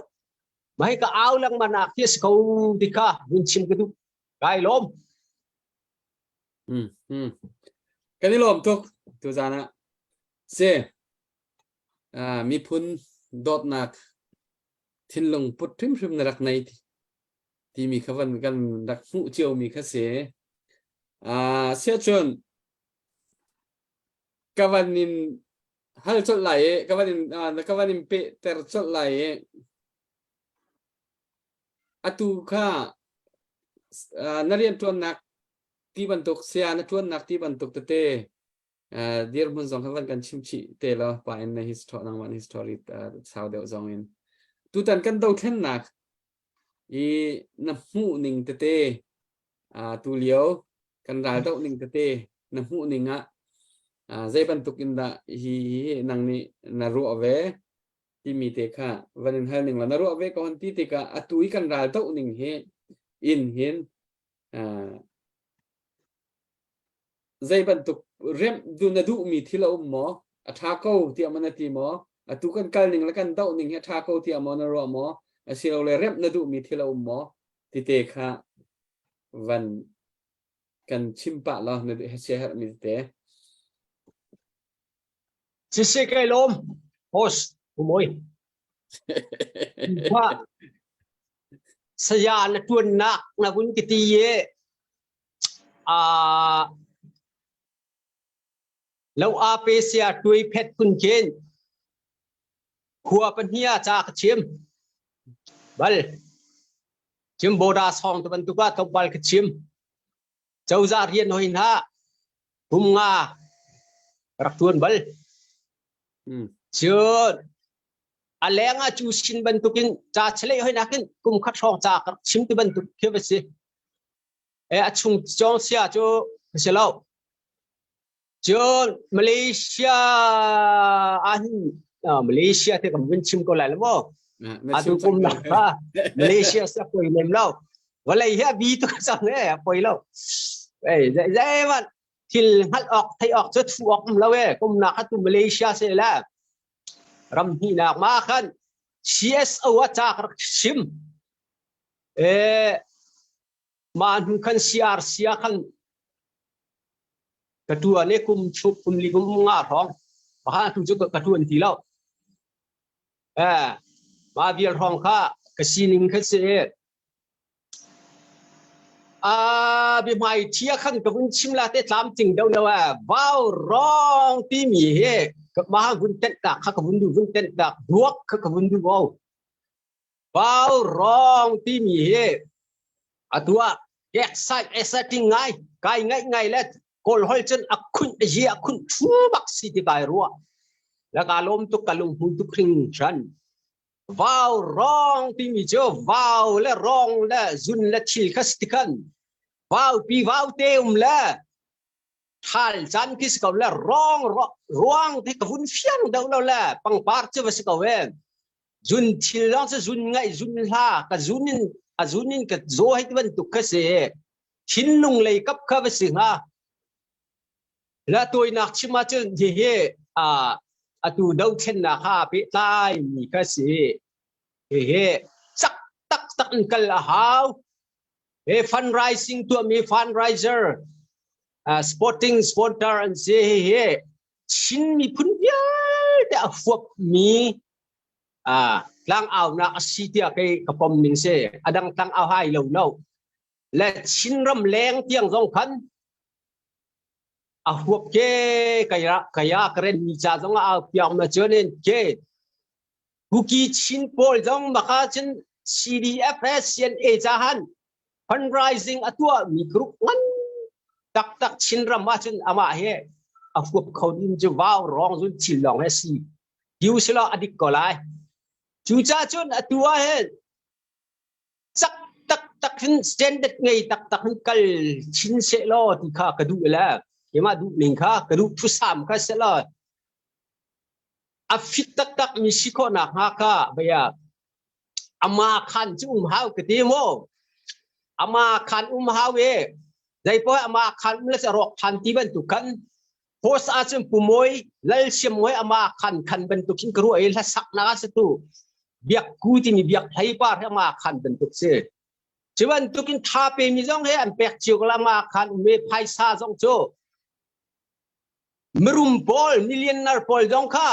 Mai ka au lengmang nak hi si ko ti kha vun chim ka duh. Kai lawm. Kan i lawm tuk tuzan ah. Si miphun dawtnak thinlung put hrimhrim na rak nei timi kha van kan rak hmuh ciomi kha si. Siahcun ka van in hal colh lai i ka van in ka van in pehter colh lai i atu kha na rianṭuannak ti bantuk saya na ṭuannak ti bantuk tete dirhmun zong kha van kan chim chih te law pa in na history nangmah na history sau deuh zong in tutan kan dothlennak i na hmuh ning tete tu lio kan ral doh ning tete na hmuh ning ah zei bantuk in dah hi hi nang nih na ruah ve timi te kha van in hal ning la na ruah ve ko han ti tikah atu i kan ral doh ning hi in hin zei bantuk remh du na duhmi thil a um maw? A ṭha ko tiah maw na ti maw? Atu kan kal ning le kan doh ning hi a ṭha ko tiah maw na ruah maw? Asilole remh na duhmi thil a um maw? Tite kha van kan chim pah law na siaherhmi tete. Siseh kai lawm host Umoi. Wa saya na tuannak na vun ki ti ye Lo a pe sia tuai phet phun khin khua pahnih ah ca ka chim. Bal. Chim border song te bantuk ah tlawmpal ka chim. Cozah rian hoi hna kum nga rak tuan bal. Cun a leng ah cu sin bantukin ca chalei hoi nakin kum khat hrawng ca ka rak chim ti bantuk khi va si. E a chung cawng sia cu si lo. Cun Malaysia ahhin Malaysia te kan vun chim ko lai lo maw? Atu kum nak kha Malaysia sa poi lem lo. Vawlei hi a bi tuk cang e a poi lo. Ei zei man thil hngalh awk theih awk cu thu awk um lo e kum nak kha tu Malaysia se la ram hnihnak ma khan CSO a ca ka rak chim. E ma hnu khan CRC ah khan ka tuan i kum chup kum li kum nga hrawng pakhat tu cu ka tuan ti lo eh ma vial hrawng kha ka sining kha si a bi hmai thia khan ka vun chim la te tlam ting do lo a vau rong ti mi he ma vun tent tak kha ka vun du vun tent tak duak kha ka vun du o Vau rong timi hi atu ah excite exciting ngai kai ngaih ngai le kawl hol cun a khunh a yi a khunh thu bak si ti kai ruah la ka lawm tuk ka lung hmu tuk hring hran vau rong timi cu vau le rong le zun le thil kha si khan vau pi vau te um le thal caan khi si ko le rong ruang te ka vun fiang deuh lo le pangpar cu va si ko e Zun thil lawng cu zun ngaih zun hla ka zun in a zun in ka zaw hei ti bantuk kha si. Thinlung lei kap kha va si hnga. La tawinak chim ahcun hihi a atu dothlennak ha pehtlai mi kha si. Hihi cak taktak in kal a hau. He fundraising tuahmi fundraiser uh, sporting sponsor an si hihi Chin miphun vialte a huapmi tlangaunak a si tiah kei ka pom ning si. A dang tlangau hai lo no. Le Chinram leng tiang zong khan a huap ke kaya kaya karen mi ca zong a au piak ma chuan in ke Kuki Chin pawl zong maka cun CDF he CNA ca han fundraising a tuah mi group ngan taktak Chinram ahcun amah he a huap kho ding cu vau rong zun thil lawng he si diu silo a dik ko lai cucaah cun atu ah hin cak tak tak hin standard ngei tak tak hin kal chin se law ti kha ka duh le keimah duh ning kha ka duh thusam kha se law a fit taktak mi si khawhnak hnga kha baya ama khan cu um hau ka ti mu ama khan um hau e zeipoh ama khan um le rawk than ti bantuk kan host ahcun pumoi lal siam ngoi ama khan khan bantuk hin ka ruah i hlasak nak a tu biak ku timi biak hlei par he ama khan bantuk si cu bantuk in tha pe mi zong he an pek cio ko ama khan um e phaisa zong cu Mirum pawl, millionaire pawl zong kha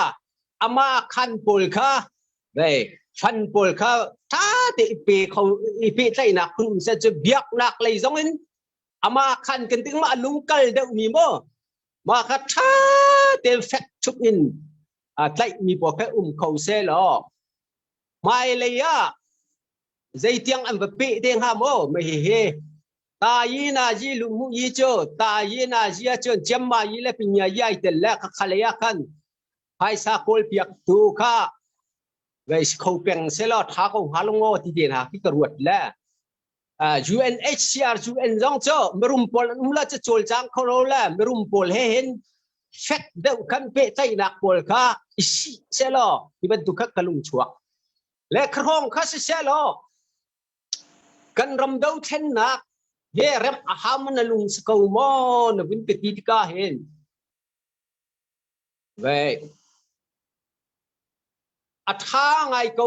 ama khan pawl kha ve fan pawl kha tha te i pe kho i pehtlaihnak phun um seh cu biaknak lei zong in ama khan kan ting ma lungkal deuh mi maw ma kha tha te fek chuk in tlaih mi pawl kha um kho se law hmailei ah zeitiang an va peh te hnga maw ma hi hi Ta yi na yi lu mu yi cu ta yi na yi ahcun ciamma yi le pinya yi ai tel le khakhale ah khan phaisa kawl piak tu kha vei kho peng se law tha ko hnga lo ngaw ti te hna khi ka ruat le UNHCR UN zong cu mirum pawl an um la cu cawlcang kho lo le mirum pawl he hin fek deuh kan pehtlaihnak pawl kha i si se law ti bantuk kha ka lung chuak le khrong kha si se law Kan ram dothlennak he remh a hau na lung si ko maw na vun ka ti tikah hin ve a ṭha ngai ko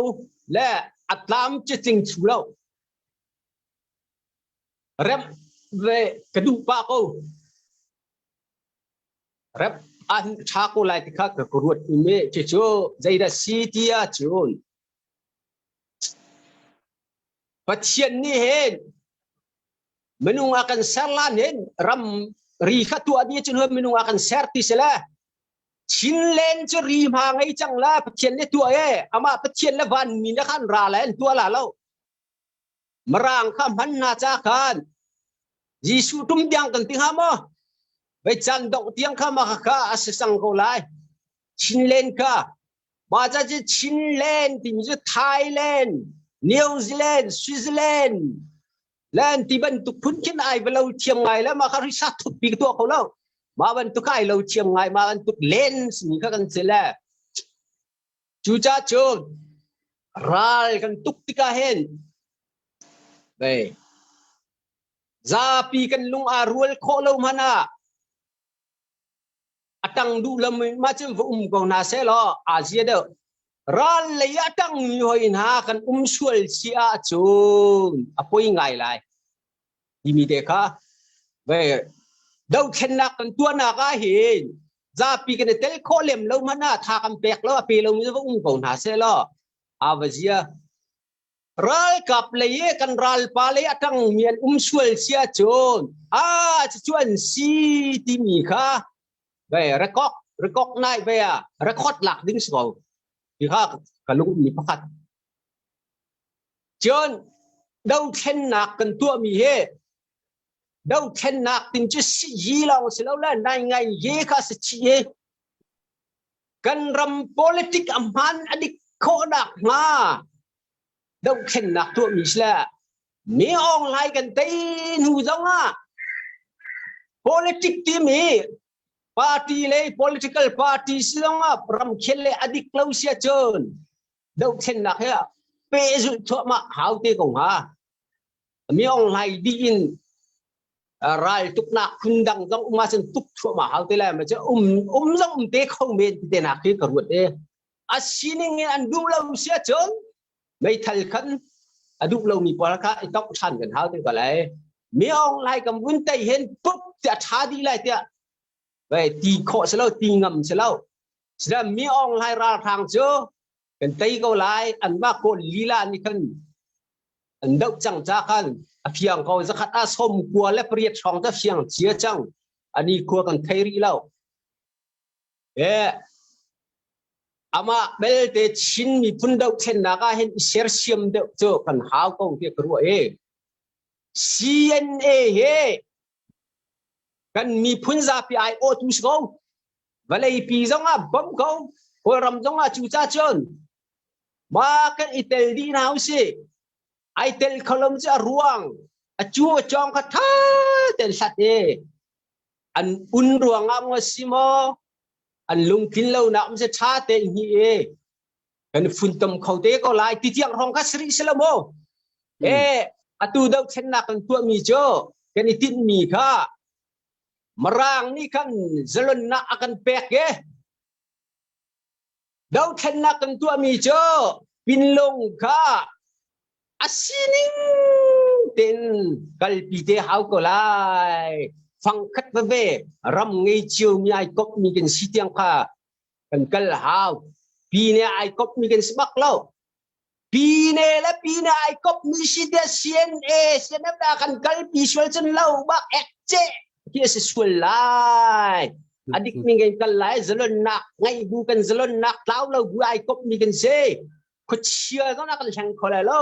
le a tlam cicing chu lo remh ve ka duh pah ko rep an ṭha ko lai ti kha ka ruat i cucu zeidah si ti ahcun Pathian nih hin minung a kan ser lan hin ram ri kha tuah dih cun minung a kan ser ti si le Chinland cu ri hma ngei cang la Pathian nih tuah e amah Pathian le vanmi na khan ra le an tuah la lo. Mirang kha hman hna ca khan Jesuh tum tiang kan ti hnga maw? Vei caan dongh tiang kha mah kha a si sang ko lai. Chinland kha mah ca cu Chinland timi cu Thailand, New Zealand, Switzerland len ti bantuk phun khin ai va lo thiam ngai le mah kha risa thut pi tuah kho lo. Mah bantuk ai lo thiam ngai mah bantuk lens mi kha kan si le Cucaah cun ral kan tuk tikah hin vei zapi kan lung aa rual khawh lo hmanh ah a tang duh lo mah cun va um ko hna seh law aa zia deuh. Ral lei ah tang mi hoi hna kan um sual si ahcun a poi ngai lai timi te kha vei dothlennak kan tuahnak ah hin zapi kan i tel khawh lem lo hmanh ah tha kan pek lo a pe lomi va um ko hna seh law ava zia ralkap lei i kan ralpa lei a tang mi an um sual sia cun a cu an si timi kha ve rekok rekok nai ve a record lak ding si ko ti kha ka lung mi pakhat cun dothlennak kan tuah mi hi Dothlennak tin cu si lawng si lo le nai ngai ye kha si chi ye. Kan ram politic a hman a dik khawhnak hnga dothlennak tuahmi si le mi awng lai kan tei hnu zong ah politic timi party le political party si zong ah ramkhel le a dik lo sia cun dothlennak he pehzulh thuahmah hau te ko hnga. Mi Aung Hlaing dih in ral tuknak phun dang zong um ahcun tuk thluahmah hau te lai ma cu um um zong um te kho men ti te nak khi ka ruat e a sining in an duh lo si ahcun meithal khan a duh lomi pawl kha i tongh ṭhan kan hau te ko lai Mi Aung Hlaing kan vun tei hen pup tiah ṭha dih lai tiah vai ti khawh si lo ti ngam si lo sida Mi Aung Hlaing ralhrang cu kan tei ko lai anmah kawl lila nih khan an doh cang ca khan a fiang ko zakhat ah som kua le pariat hrawng ta fiang cia cang ani khua kan thei rih lo e amah belte Chin miphun dohthlennak ah hin i sersiam deuh cu kan hau ko tiah ka ruah e CNA he kan miphun zapi ai awh tu si ko vawleipi zong ah bawmh ko kawlram zong ah cu ca cun ma kan i tel dih hna usih ai tel kholom cu a ruang a cu a cawng kha tha ten hlat e an un ruang ah maw si maw an lungtlin lo nak um se tha te hi e kan funtom kho te ko lai ti tiang rong kha sri sila mo e atu do thlennak kan tuah mi cu kan i tinh mi kha Mirang nih khan zalonnak a kan pek i dothlennak kan tuahmi cu pinlung kha a sining tein kalpi te hau ko lai. Fangkhat veve ram ngei ciomi ai kopmi kan si tiang kha kan kal hau. Pine ai kopmi kan si bak lo. Pine le pine ai kop mi si te CNA CNF da kan kal pi sual cun lo bak ek che ti a si sual lai adik ning kan kal lai zalon nak ngai bu kan zalon nak tlau lo bu ai kop mi kan si khuachia zong na kan hleng kho lai lo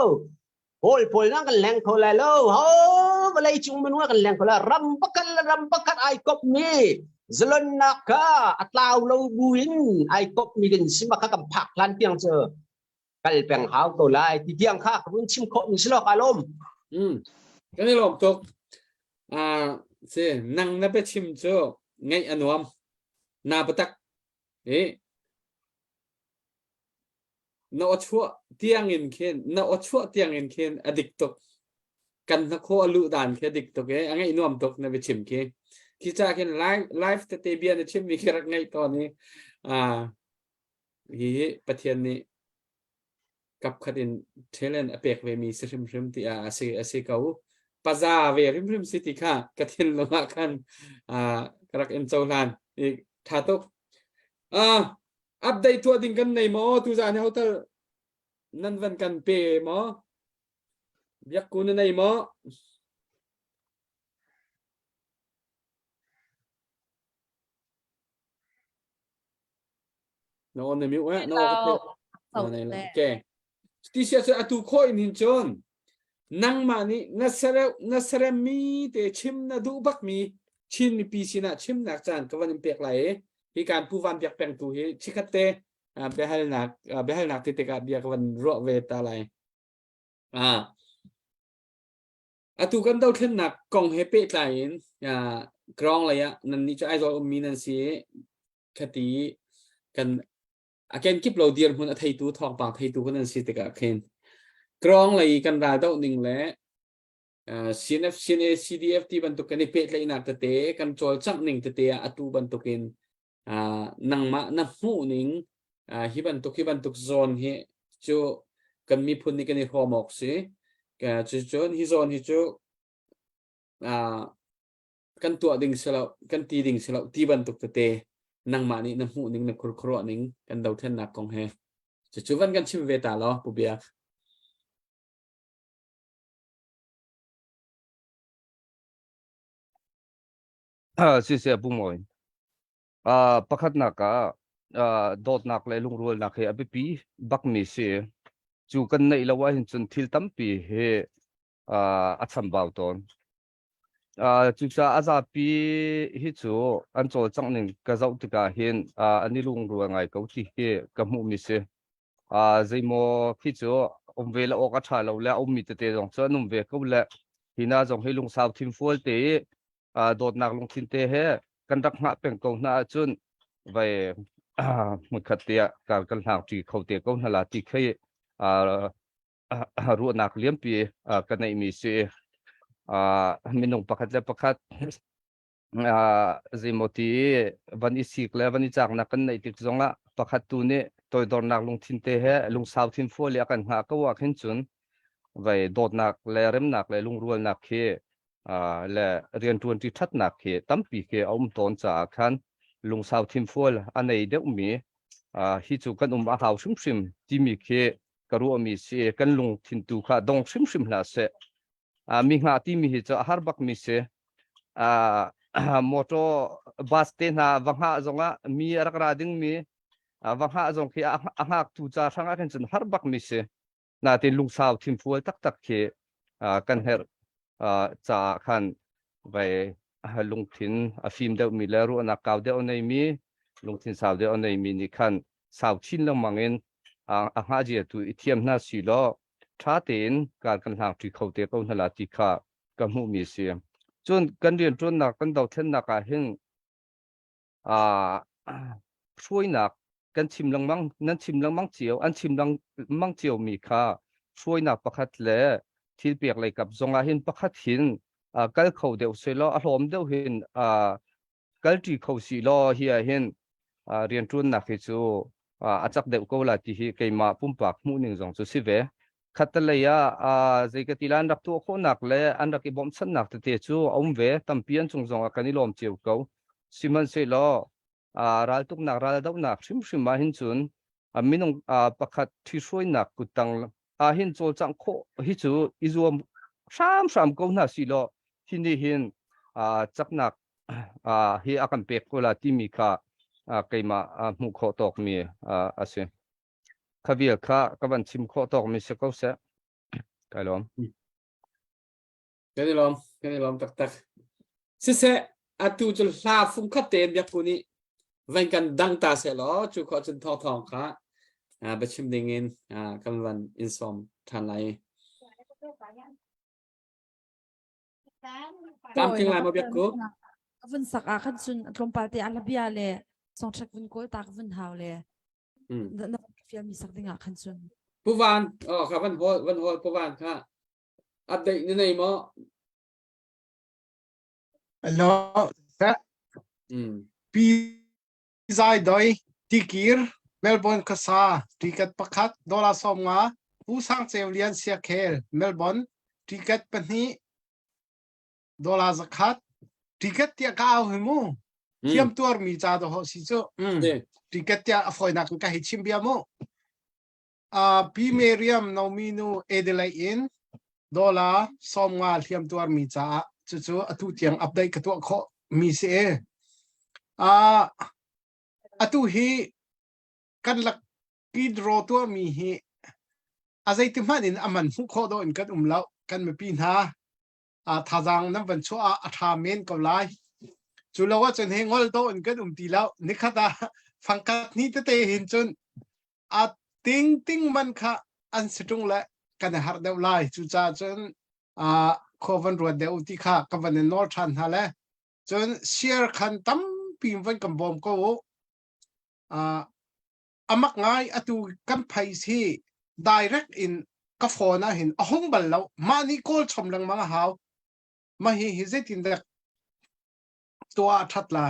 Kawl pawl na kan hleng kho lai lo ho vawlei cung minung kan hleng kho lai ram pakhat le ram pakhat ai kop mi zalon nak kha a tlau lo bu in ai kop mi kan si ma kha kan phak hlan tiang cu kal peng hau ko lai ti tiang kha ka vun chim khawh mi si lo ka lawm. Mm. Kan i lawm tuk. Ah, si nang na pe chim cu ngaih a nuam. Na patak eh na aw chuah tiang in khin na aw chuah tiang in khin a dik tuk. Kan na khaw a luh dan khi a dik tuk eh a ngaih nuam tuk na bia chim khi. Khi cha khin live live tete bia na chim mi khi rak ngaih tawn i ah Hihi Pathian nih kapkhat in talent a pek ve mi si hrimhrim ti ah a si a si ko. Paza ve hrimhrim si ti kha ka thinlung ah khan ah ka rak in cohlan. I tha tuk. Ah update tuah ding kan nei maw tuzan hi hotel nan van kan pe maw? Biakku na nei maw? Na on na mute eh? Na okay. Ti sia cu atu khawh in hin cun. Nangmah nih na sereu na seremmi te chim na duh bakmi Chin mipi sinah chimnak caan ka van in pek lai i hi kan Pu Van Biak Peng tu hi chikhat te biahalnak biahalnak ti tikah bia ka van ruah ve ta lai. Ah. Atu kan dothlennak kong he pehtlai in ground lei ah nan nih cu Aizawl ummi nan si i khati kan a kenkip lo dirhmun a theitu thawngpang theitu kan nan si tikah khin ground lei kan ral doh ning le CNF CNA CDF ti bantuk kan i pehtlaihnak tete kan cawlcangh ning tete ah atu bantukin nangmah na hmuh ning hi bantuk hi bantuk zawn hi cu kan miphun nih kan i hrawm awk si. Cucun hi zawn hi cu kan tuah ding si lo, kan ti ding si lo ti bantuk tete nangmah nih na hmuh ning na khurkhuruah ning kan dothlennak kong he cucu van kan chim ve ta law Pu Biak. Siseh Pu Mawi. Pakhatnak ah dawtnak le lungrualnak hi a biapi bakmi si. Cu kan neih lo ahhin cun thil tampi hi a chambau tawn. Cucaah a zapi hi cu an cawlcangh ning ka zoh tikah hin an i lungrual ngai ko ti hi ka hmuhmi si. Zeimaw khi cu um ve le awk a ṭha lo le a ummi tete zong cu an um ve ko le hi hna zong hi lungsau thinfual te i dawtnak lungthin te he kan rak hngah peng ko hna ahcun vai hmunkhat te ah kan kan hlang ṭi kho te ko hna la ti khi ruahnak liampi ka neihmi si. Minung pakhat le pakhat zeimaw ti van i sik le van i caaknak kan neih tik zongah pakhat tu nih toidornak lungthin te he lungsau thinfual i a kan hngah ko ah khin cun vai dawtnak le remnak le lungrualnak khi le rianṭuanṭi ṭhatnak khi tampi khi a um tawn caah khan lungsau thinfual a nei deuhmi hi cu kan um a hau hrimhrim timi khi ka ruahmi si kan lungthin tu kha dong hrimhrim hlah seh. Mi hngah timi hi cu a har bakmi si. Motor bus te hna va hngah zongah mi a rak ra dingmi va hngah zong khi a hngaktu ca hrangah khin cun har bakmi si. Natin lungsau thinfual taktak khi kan herh caah khan vai lungthin a fim deuhmi le ruahnak kau deuh a neimi lungthin sau deuh a neimi nih khan sau chin lengmang in a hngah zia tu i thiam hna si law ṭha tein kar kan hlang ṭi kho te ko hna la ti kha ka hmuhmi si. Cun kan rianṭuannak kan dothlennak ah hin hruainak kan chim lengmang nan chim lengmang cio an chim lengmang cio mi kha hruainak pakhat le thil pek lei kap zongah hin pakhat hin kal kho deuh selaw a hlawm deuh hin kalṭi kho si law hi ah hin rianṭuannak hi cu a cak deuh ko la ti hi keimah pumpak hmuhning zong cu si ve. Khattelei ah zei ka ti la an rak tuah khawhnak le an rak i bawmhchanhnak tete cu a um ve tampi an cung zong ah kan i lawm cio ko. Sihmanhsehlaw raltuknak raldohnak hrimhrim ah hin cun minung pakhat ṭhihruainak kuttang ah hin cawlcangh khawh hi cu i zuam hramhram ko hna si law hi nih hin caknak hi a kan pek ko la timi kha keimah hmuh khawh tawkmi a si. Kha vial kha ka van chim khawh tawkmi si ko seh. Kai lawm. Kan i lawm, kan i lawm taktak. Siseh, atu cu hla fungkhat tein biakku nih van kan dang ta seh law cu khawh cun thawng thawng kha biachim ding in kan van in sawm ṭhan lai. Tlamtling lai maw biakku? Ka vun sak ah khan cun tlawmpal te ah bia le songṭhek vun kawl ta ka vun hau le na van fial mi sak ding ah khan cun. Pu Van, oh kha van hol van hol Pu Van kha update na nei maw? Hello, Pi Zai Doi, Tikir, Melbourne khuasa, ticket pakhat, dollar 50, Pu Sang Ceu Lian Siakhel, Melbourne, ticket pahnih, dollar 100, ticket tiah ka au hi mu. Thiam tuar mi ca do ho si cu. Ticket tiah a fawinak in ka hei chim bia mu. Pi Meriam Nomi nu Adelaide in dollar 50 hliam tuarmi caah cucu atu tiang update ka tuah khawh mi si e. Atu hi kan lucky draw tuahmi hi a zeiti hmanh in a man hmuh khawh dawh in kan um lo. kan mipi hna thazaang nan van chuah ah a ṭha men ko lai. Cu lo ahcun hi ngol dawh in kan um ti lo. Nikhat ah fangkhat ni tete hin cun a ting ting man kha an si ṭung le kan i harh deuh lai. Cucaah cun khua van ruat deuh ti kha ka van in nawl ṭhan hna le cun share khan tampi van kan bawm ko u. Amak ngai atu kan phais hi direct in ka phone ah hin a hung bal lo. Mah nih kawl chom lengmang a hau. Mah hi hi zeitin dek tuah a ṭhat la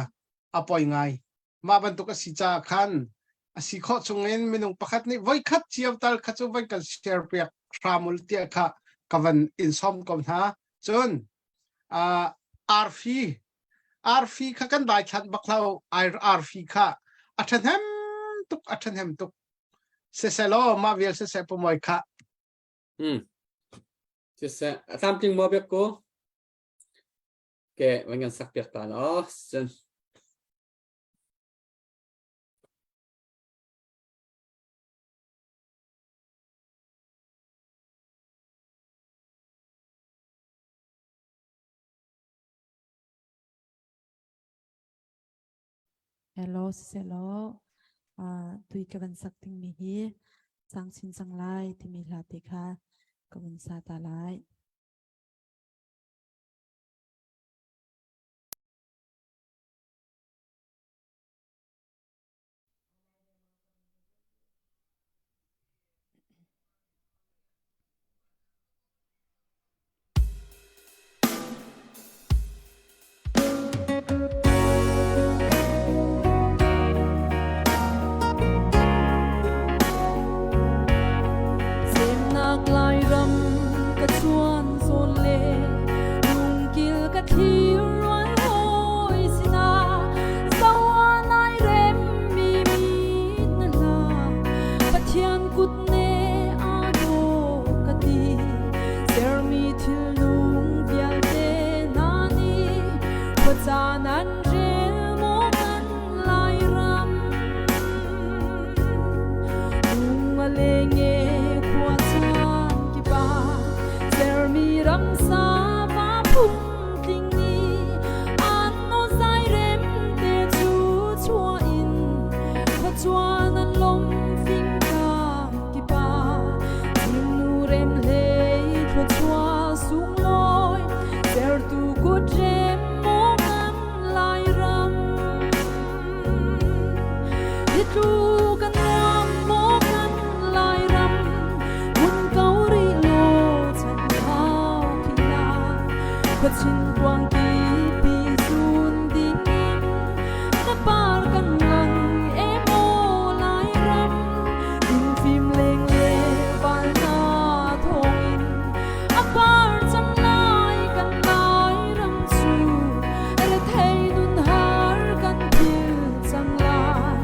a poi ngai. Mah bantuk a si caah khan a si khawh chungin minung pakhat nih voikhat cio tal kha cu voi kan share piak hram ul tiah kha ka van in sawm ko hna. Cun arfi arfi kha kan daithlat bak lo. Arfi kha a ṭhahnem tuk, a ṭhahnem tuk. Siselaw mah vial siseh pumoi kha. Siseh a tlamtling maw biak ko? Ke van kan sak piak ta no. Cun Hello siselaw tui ka van sak dingmi hi sang chin cang lai timi hla te kha ka vun sa ta lai. Semnak Lairam ka chuan zawn le lungkil ka thlir rual hawi sinah zoa nai rem mi mit na hla Pathian kut ne aa dawh ka ti sermi thilnung vialte hna nih khuacaan an rel maw kan Lairam lung a leng e khua caan kip ah sermi ramsa va phung tling nih an nawl zai rem te cu chuah in khuacuan an lom fingka kip ah zingnu rem hlei thluachuah sunglawi sertu kut rem maw kan Lairam hi tluk a nuam maw kan Lairam hmun ko rih law chan hau khina khuachin kuangki pi zun ding in na par kan ngang e maw Lairam fim leng le val na thawng in a par cang lai kan Lairam cu rethei nun har kan phil cang lai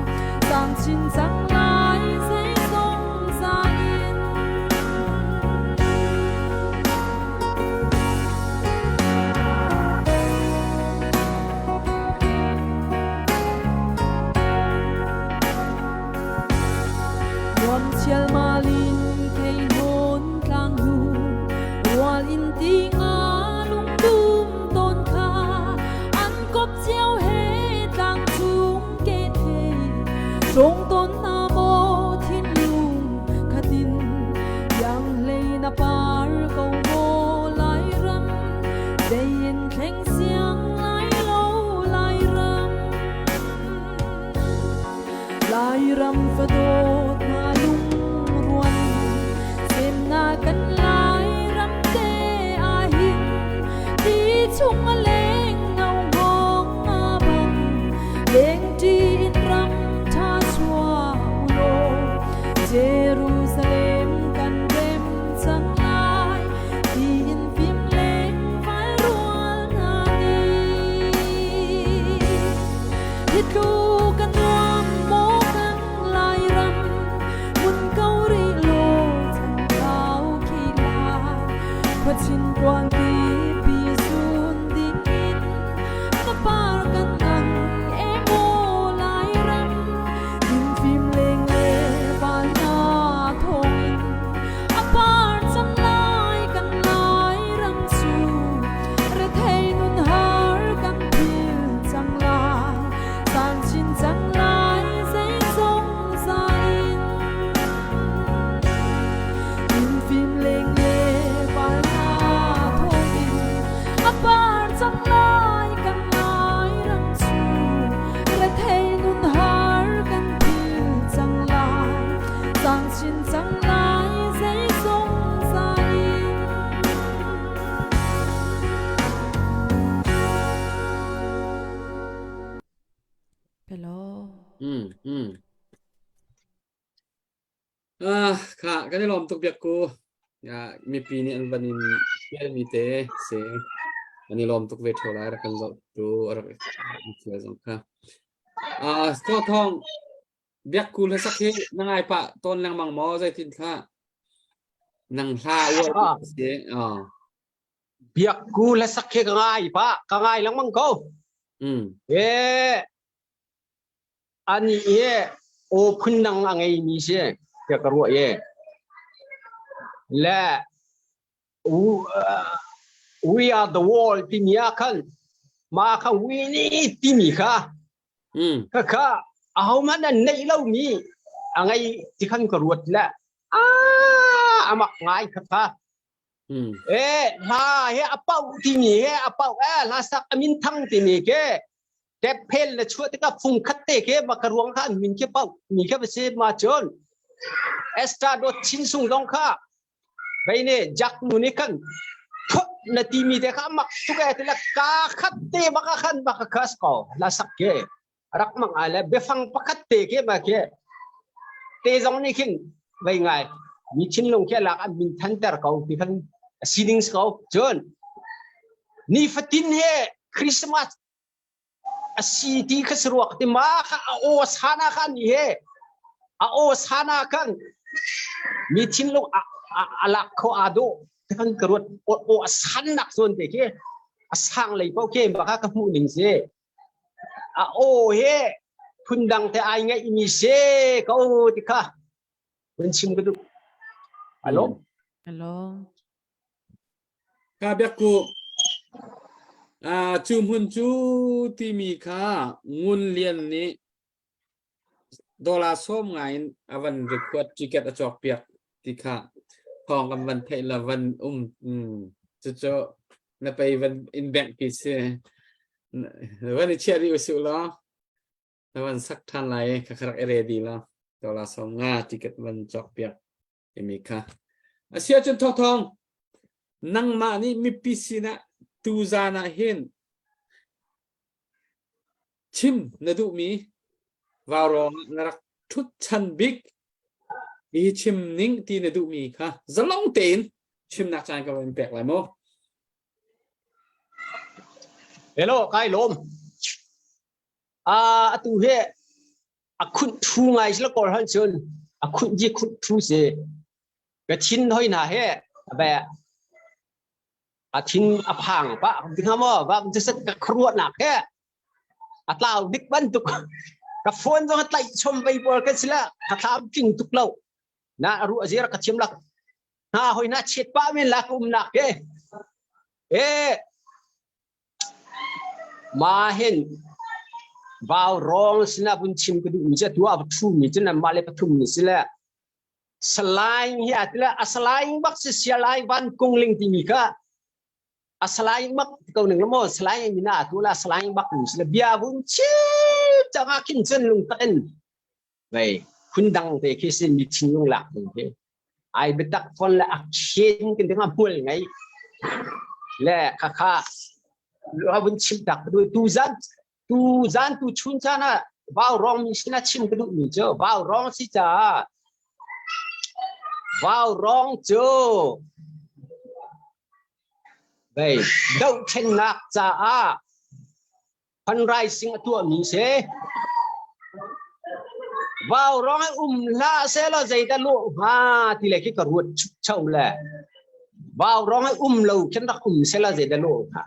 sang chin cang lai zeizong za in. Nuam chial malin kei hon tlang nu rual in ti nga lungdum ton kha an kop cio he tlang cung ke thei trong ton na maw thinlung khatin yang hlei na par ko maw Lairam zein thleng siang lai lo Lairam Lairam fadawt na lungruan semnak kan Lairam te ahhin ti chung a leng ngau ngong a bang lengṭi in ram ṭha chuah u law Jerusalem kan rem cang lai tiin fim leng vai rual hna nih hi tluk a nuam maw kan Lairam hmun ko rih law chan kau khi lai khuachin kuangki pi sun ding. Hello. Ah, kha kan i lawm tuk biak ku. Ya, mipi nih an van in fialmi te si. An i lawm tuk ve ṭheo lai rak kan zoh tu rak in fial zong kha. Ah, Thawng Thawng biak ku hlasak hi na ngai pah tawn lengmang maw zeitin thla? Nang hla uar Ah. si. Ah. Biak ku hlasak hi ka ngai pah, ka ngai lengmang ko. E ani hi aw phundang a ngeimi si tiah ka ruah i le we are the world timi ah khan mah kha we nih timi kha kha kha ahohmanh an neih lomi a ngei ti khan ka ruat le a amak ngai kha kha E hla he a pauh timi he a pauh e hla sak a min thang timi ke tep phel le chuah tikah fung khat te ke ma ka ruang kha an min ke pauh mi kha va si ma cun Esther dot chin sung zong kha vei ne jak nu nih khan phut na timi te kha mak tuk e tila ka khat te baka khan baka khas ko la sak ke rak mang ai le biafang pakhat te ke ma ke te zong nih khin vei ngai mi thinlung khi lak an min thanter ko ti khan sining ko cun nifatin he Christmas a si ti kha saruak ti ma kha a aw sana kha ni he a aw sana kan mi thinlung a lak kho a do kan ka ruat aw a san nak zawn te khi a sang lei pau ke ba kha ka hmuh ning si A aw he phundang te ai ngaihmi si ko ti kha vun chim ka duh. Alo. Hello. Ka biak ku cu hmun cu timi kha Ngun Lian nih Dollar sawm ngai in a van request ticket a cawk piak ti kha thawng kan van theih la van um cucu na pei van in bank pi si van i chiah rih usih law na van sak ṭhan lai i kha rak i ready la dollar 50 ticket van cawk piak timi kha a si ahcun thawngthawng nangmah nih mipi sinah tuzan ah hin Chim na duhmi vaurawng ah na rak ṭhut chan bik hi chim ning ti na duhmi kha zalong tein chimnak caan ka van pek lai mu. Hello, kai lawm. Atu hi a khunh thu ngai sila kawl han cun a khunh ji khunh thu si. Ka thin hoi na he be a thin a phang pa hnga maw va set ka khuaruahnak he a tlau dik bantuk ka phone zong a tlaih chom vei pawl ka sila ka thlam tling tuk lo na ru azir ka thiam lak na hoi na chet pa men la ka um nak ke e ma hin vau rong sina bun chim ka du mi che tu a thu mi chen ma le pathum ni sila Salaing hi a tila a salaing bak si sialai van kung ling timi kha a salaing bak ko ning maw salaing mina tu la salaing bak ni sila bia vun chim changa khin cun lung tak in vei phun dang te khi sin mi thinlung lak ding khi ai biatak fon le a khen kan ding a hmual ngai le kha kha a vun chim tak tu zan Tu zan tu chun caan ah vau rong mi sinah chim ka duhmi cu vau rong si caah vau rong cu vei dohthlennak caah fundraising a tuahmi si. Vau rong i um hlah sehlaw zeidah lawh hnga ti le khi ka ruat chukcho le vau rong i um lo khin rak um sehlaw zeidah lawh hnga.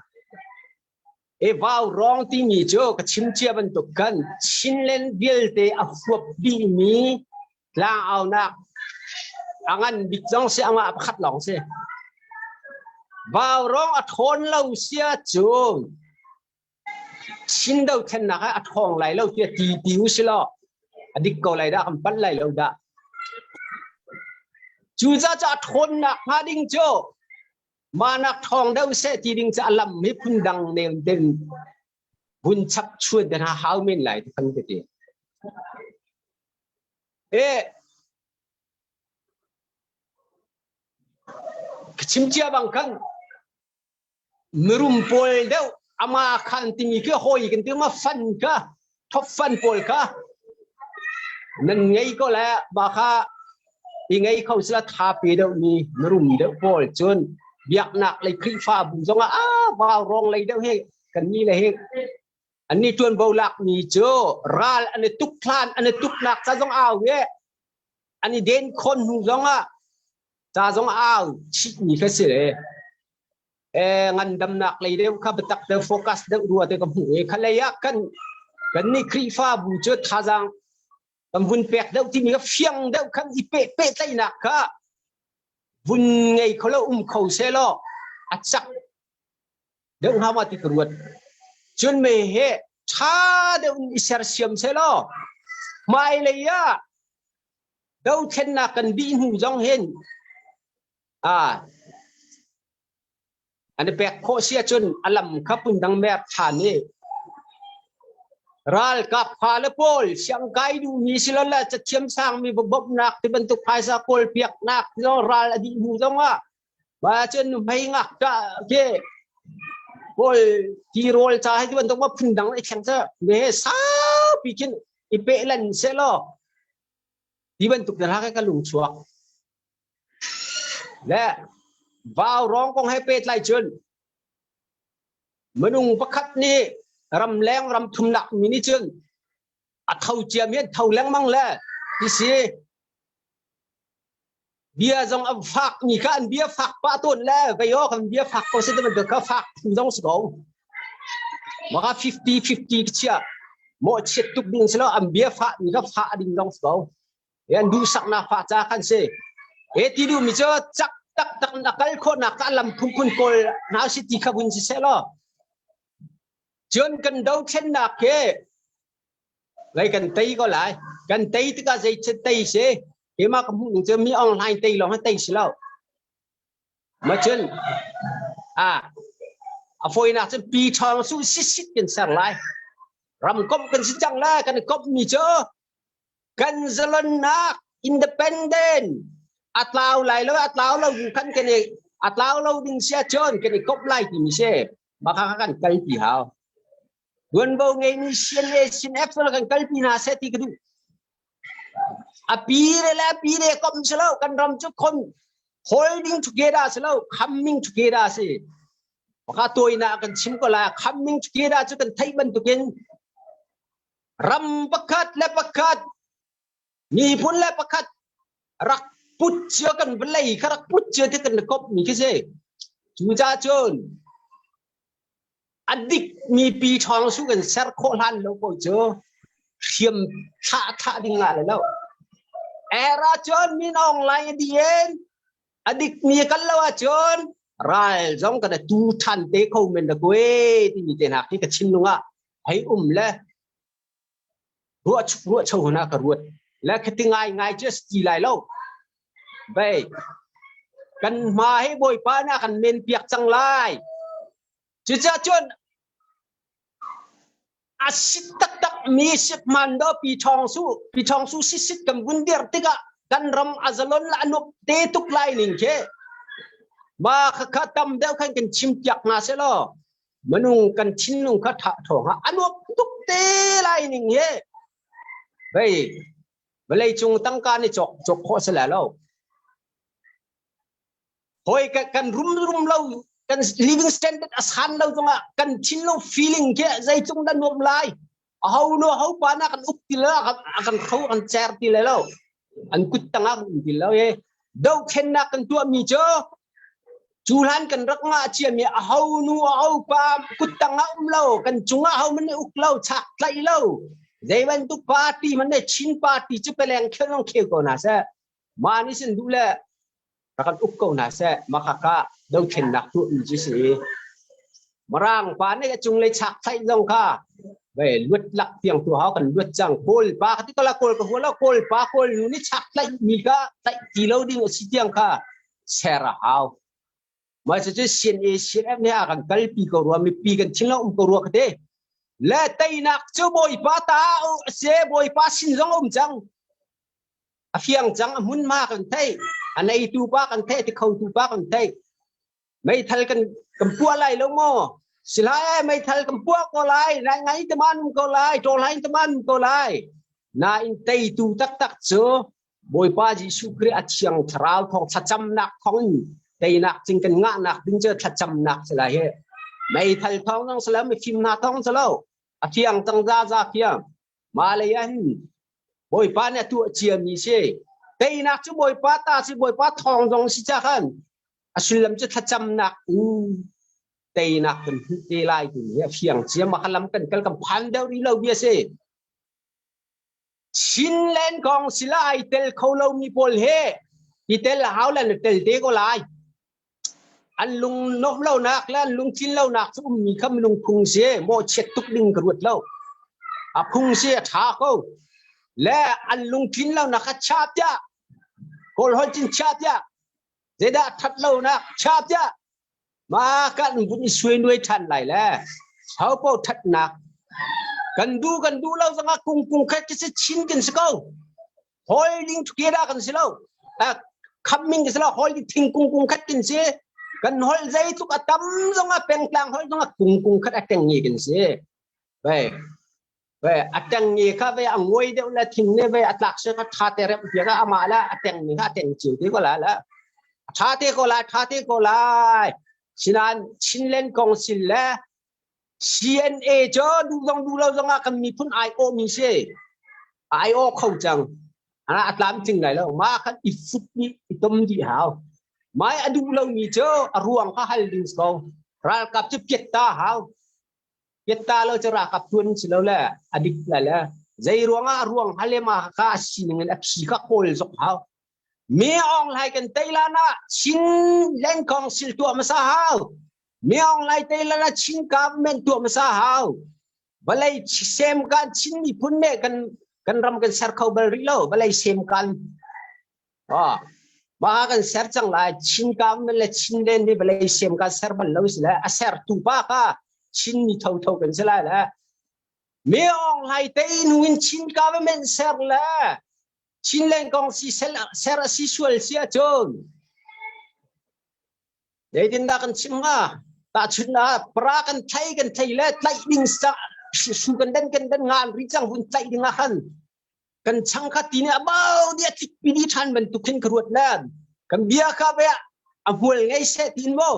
E vau rong timi cu ka chim cia bantuk kan Chinland vialte a huap dihmi tlangaunak a ngan bik zong si amah pakhat lawng si. Vau rong a ṭhawn lo sia cu Chin dothlennak ah a ṭhawng lai lo tiah ti ti u si law a dik ko lai dah kan palh lai lo dah. Cucaah cu a ṭhawnnak hnga ding cu Mahnak ṭhawng deuh seh ti ding cu a lam hi phundang nem den vun chap chuan te hna hau men lai ti kan ka ti. E ka chim cia bang khan mirum pawl deuh ama khan timi khi hawi kan ti ma fan ka. Top fund pawl kha nan ngei ko le ba kha i ngei kho sila tha pe deuh mi rum deuh pawl cun biaknak lei Khrihfabu zong ah ah vau rong lei deuh hi kan ni le hi an ni tuanvo lak mi cu ral an i tuk hlan an i tuknak ca zong au ye an i den khon hnu zong ah ca zong au chih mi kha si le ngandamnak lei deuh kha biatak deuh focus deuh rua te ka hmuh i khalei ah kan kan nih Khrihfabu cu thazaang kan vun pek deuh timi kha fiang deuh khan i peh pehtlaihnak kha vun ngei kho lo um kho se law a cak deuh hnga ma ti ka ruat. Cun me he tha deuh in i sersiam se law hmailei ah dothlennak kan dih hnu zong hin a an i pek khawh si ahcun a lam kha phundang mer ṭhan i ralkap fale pawl siangkai duhmi silole cathiam sangmi bawmhnak ti bantuk phaisa kawl piaknak zong ral a dih hnu zongah mah cun nuhmei ngakṭah ke pawl tirawl ca hi ti bantuk ma phundang i thleng cu me saupi khin i peh lan sehlaw ti bantuk te hla ka lung chuak. Le vaurawng kong he pehtlai cun minung pakhat nih ramleng ram thumnak mi nih cun a tho ciami an tho lengmang le ti si. Bia zong a fak mi kha an bia fak pah tawn le vei aw kan bia fak ko si ti bantuk kha fak phu zong si ko. Maka 50-50 chia mawhchiat tuk ding si lo an bia fah mi kha fah ding zong si ko. An duhsaknak fa ca khan si. He ti duh mi cu cak taktak in a kal khawhnak ka lam phunphun kawl hna si ti kha vun si seh law. Cun kan dothlennak hi lei kan tei ko lai. Kan tei tikah zei tei si? Keimah ka hmuh ning cu mi online tei lawng hi tei si lo. Ma cun a a fawinak cun pi ṭhawng su sisit kan ser lai. Ramkomh kan si cang lai kan i komh mi cu kan zalonnak independent a tlau lai lo a tlau lo kan kan i a tlau lo ding sia cun kan i kop lai timi si maka kan kalpi hau tuanvo ngeimi CNA CNF kan kalpi hna seh ti ka duh a pi le le pi le kom si lo kan ram cu khon holding together si lo coming together si maka toina kan chim ko la coming together cu kan theih bantukin Ram pakhat le pakhat, miphun le pakhat rak put cio kan vawlei kha rak put cio ti kan kop mi khi si. Cucaah cun a dik mi pi ṭhawng su kan ser khawh hlan lo ko cu hriam thlah thlah ding la le lo. Era cun min aung lai a dien a dik mi kan lo ahcun ral zong kan tu ṭhan te kho men da kue timi te hna khi ka thinlung ah hei um le ruah ruah cho hna ka ruat le khati ngai ngai cu ti lai lo bei kan hma hi bawipa na kan men piak cang lai cucaah cun a sit taktak mi sit man do pi thong su pi thong su sit sit kan vun dir tikah kan ram a zalon la anup te tuk lai ning ke ma kha kha tam deuh khan kan chim piak hna se law Minung kan thinlung kha ṭha ṭhawng ah a nuam tuk te lai ning hi. Vei, vawlei cung tangka nih cawk cawk khawh si lai lo. Hawi kan rum rum lo, kan living standard a san lo zongah kan thinlung feeling khi zeitluk dah nuam lai. A ho nu ho pa na kan uk ti lo, a kan kho kan cer ti lai lo. An kut tangah kan um ti lo i dohthlennak kan tuahmi cu cu hlan kan rak ngah ciami a ho nu a ho pa kut tangah um lo kan cungah ho man uk lo chak tlaih lo zei bantuk party man ne Chin party cu peleng khel nong khel ko hna seh ma nih sin duh le rak kan uk ko hna seh makhaka dothlennak tuahmi cu si Mirang pa nih a cunglei chak thlaih zong kha ve luat lak tiang tu hau kan luat cang kawl pa ka ti ko la kawl ka hua lo kawl pa kawl nu nih chak tlaih mi kha tlaih ti lo ding a si tiang kha ser a hau mah cu CNA CNF nih a kan kalpi ko rua mipi kan thin lo um ko rua ka ti le teinak cu bawipa ta se bawipa sin zong um cang a fiang cang a hmunhma kan thei a neitu pa kan thei ti khotu pa kan thei meithal kan kan puah lai lo maw? Silai meithal kan puak ko lai, nai ngai taman ko lai, tawlai taman ko lai. Nain teitu taktak cu Bawipa Jesuh Khrih a thiang thlarau thawng thlacamnak thawng in teinak cing kan ngahnak ding cu thlacamnak si lai hi. Meithal thawng zong si lo, mifim hna thawng si lo. A fiang cang zaza fiang. Mah lei ah hin Bawipa nih a tuah ciami si. Teinak cu Bawipa ta si, Bawipa thawng zong si ca khan a sullam cu thlacamnak in teinak kan hmuh te lai timi hi a fiang cia. Mah kha lam kan kal kan phan deuh rih lo bia si. Chinland kong sila ai tel kho lomi pawl he i tel a hau le na tel te ko lai. An lung nuamh lonak le an lungtlin lonak cu ummi kha minung phung si mawhchiat tuk ding ka ruat lo. A phung si a ṭha ko. Le an lungtlin lonak kha chia tiah Kawl holh cin chia tiah zeidah ṭhat lonak chia tiah Ma kan vun i suai ṭhan lai le hopo ṭhatnak kan duh kan duh lo zongah kung kung khat khi chin kan si ko holding together kan si lo khamming kan si lo holding thingkung kung khat kan si kan hol zeitluk a tam zongah pengtlang hol zongah kung kung khat a teng ngi kan si Ve ve a teng ngi kha ve a ngoi deuh le thing ne ve a tlak se kha tha te rem piak amah la a teng ni kha a teng chiu te ko la la tha te ko lai tha te ko lai sinan Chinland Council le CNA cu duh zong duh lo zong ah kan miphun ai awh mi si ai awh kho cang ana a tlam tling lai lo ma khan i fut ni i tom dih hau mai a duh lo mi cu a ruang kha hal ding ko ralkap cu piat ta hau Piatta lo cu ralkap tuan si lo le a dik la le zei ruangah a ruang hale ma kha a sining in a phi kha kawl zok hau. Me Aung Hlaing kan tei lan ah Chin Land Council tuah hmasa hau. Me Aung Hlaing tei lan ah Chin government tuah hmasa hau. Vawlei sem kan Chin miphun ne kan kan ram kan ser kho bal rih lo. Vawlei sem kan Ah, mah kan ser cang lai. Chin government le Chinland nih vawlei siam kan ser bal lo si le a sertu pa kha Chinmi thotho kan si lai le Me Aung Hlai te hnu in Chin government ser le Chinland kong si ser a si sual si ahcun zeitindah kan chim hnga tahchunhnak para kan thlai kan thlai le tlaih ding sa su kan den kan den ngan ri cang vun tlaih ding ah khan kan chang kha ti nih a bau di a tlik pi di ṭhan bantuk khin ka ruat le kan bia kha ve a hmual ngei seh tin mo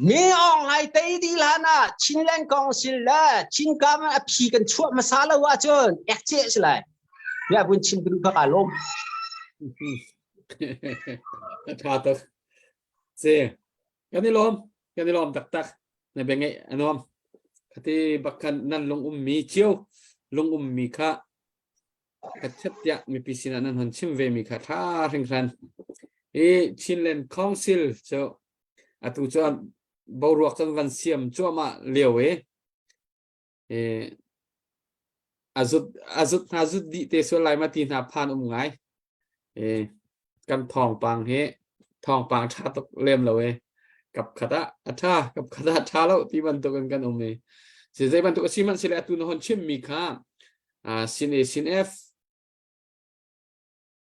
mi Aung Hlaing tei di hlan ah Chinland Council le Chin government a phi kan chuah hmasa lo ahcun ek ceh si lai bia vun chim ka duh kha ka lawm tha tuk si kan i lawm kan i lawm taktak na bia ngeih a nuam khati bak khan nan lung ummi cio lung ummi kha ka chet tiah mipi sinah nan hon chim ve mi kha tha hringhran i Chinland Council cu atu cu boruak kan van siam cuahmah lio i a zut a zut hna zut dih te sual lai ma ti hna phan um ngai e kan thawngpang hi thawngpang tha tuk lem lo e kap khat ah a tha kap khat ah tha lo ti bantuk in kan um e si zei bantuk a si man sile atu na hon chim mi kha sin A sin F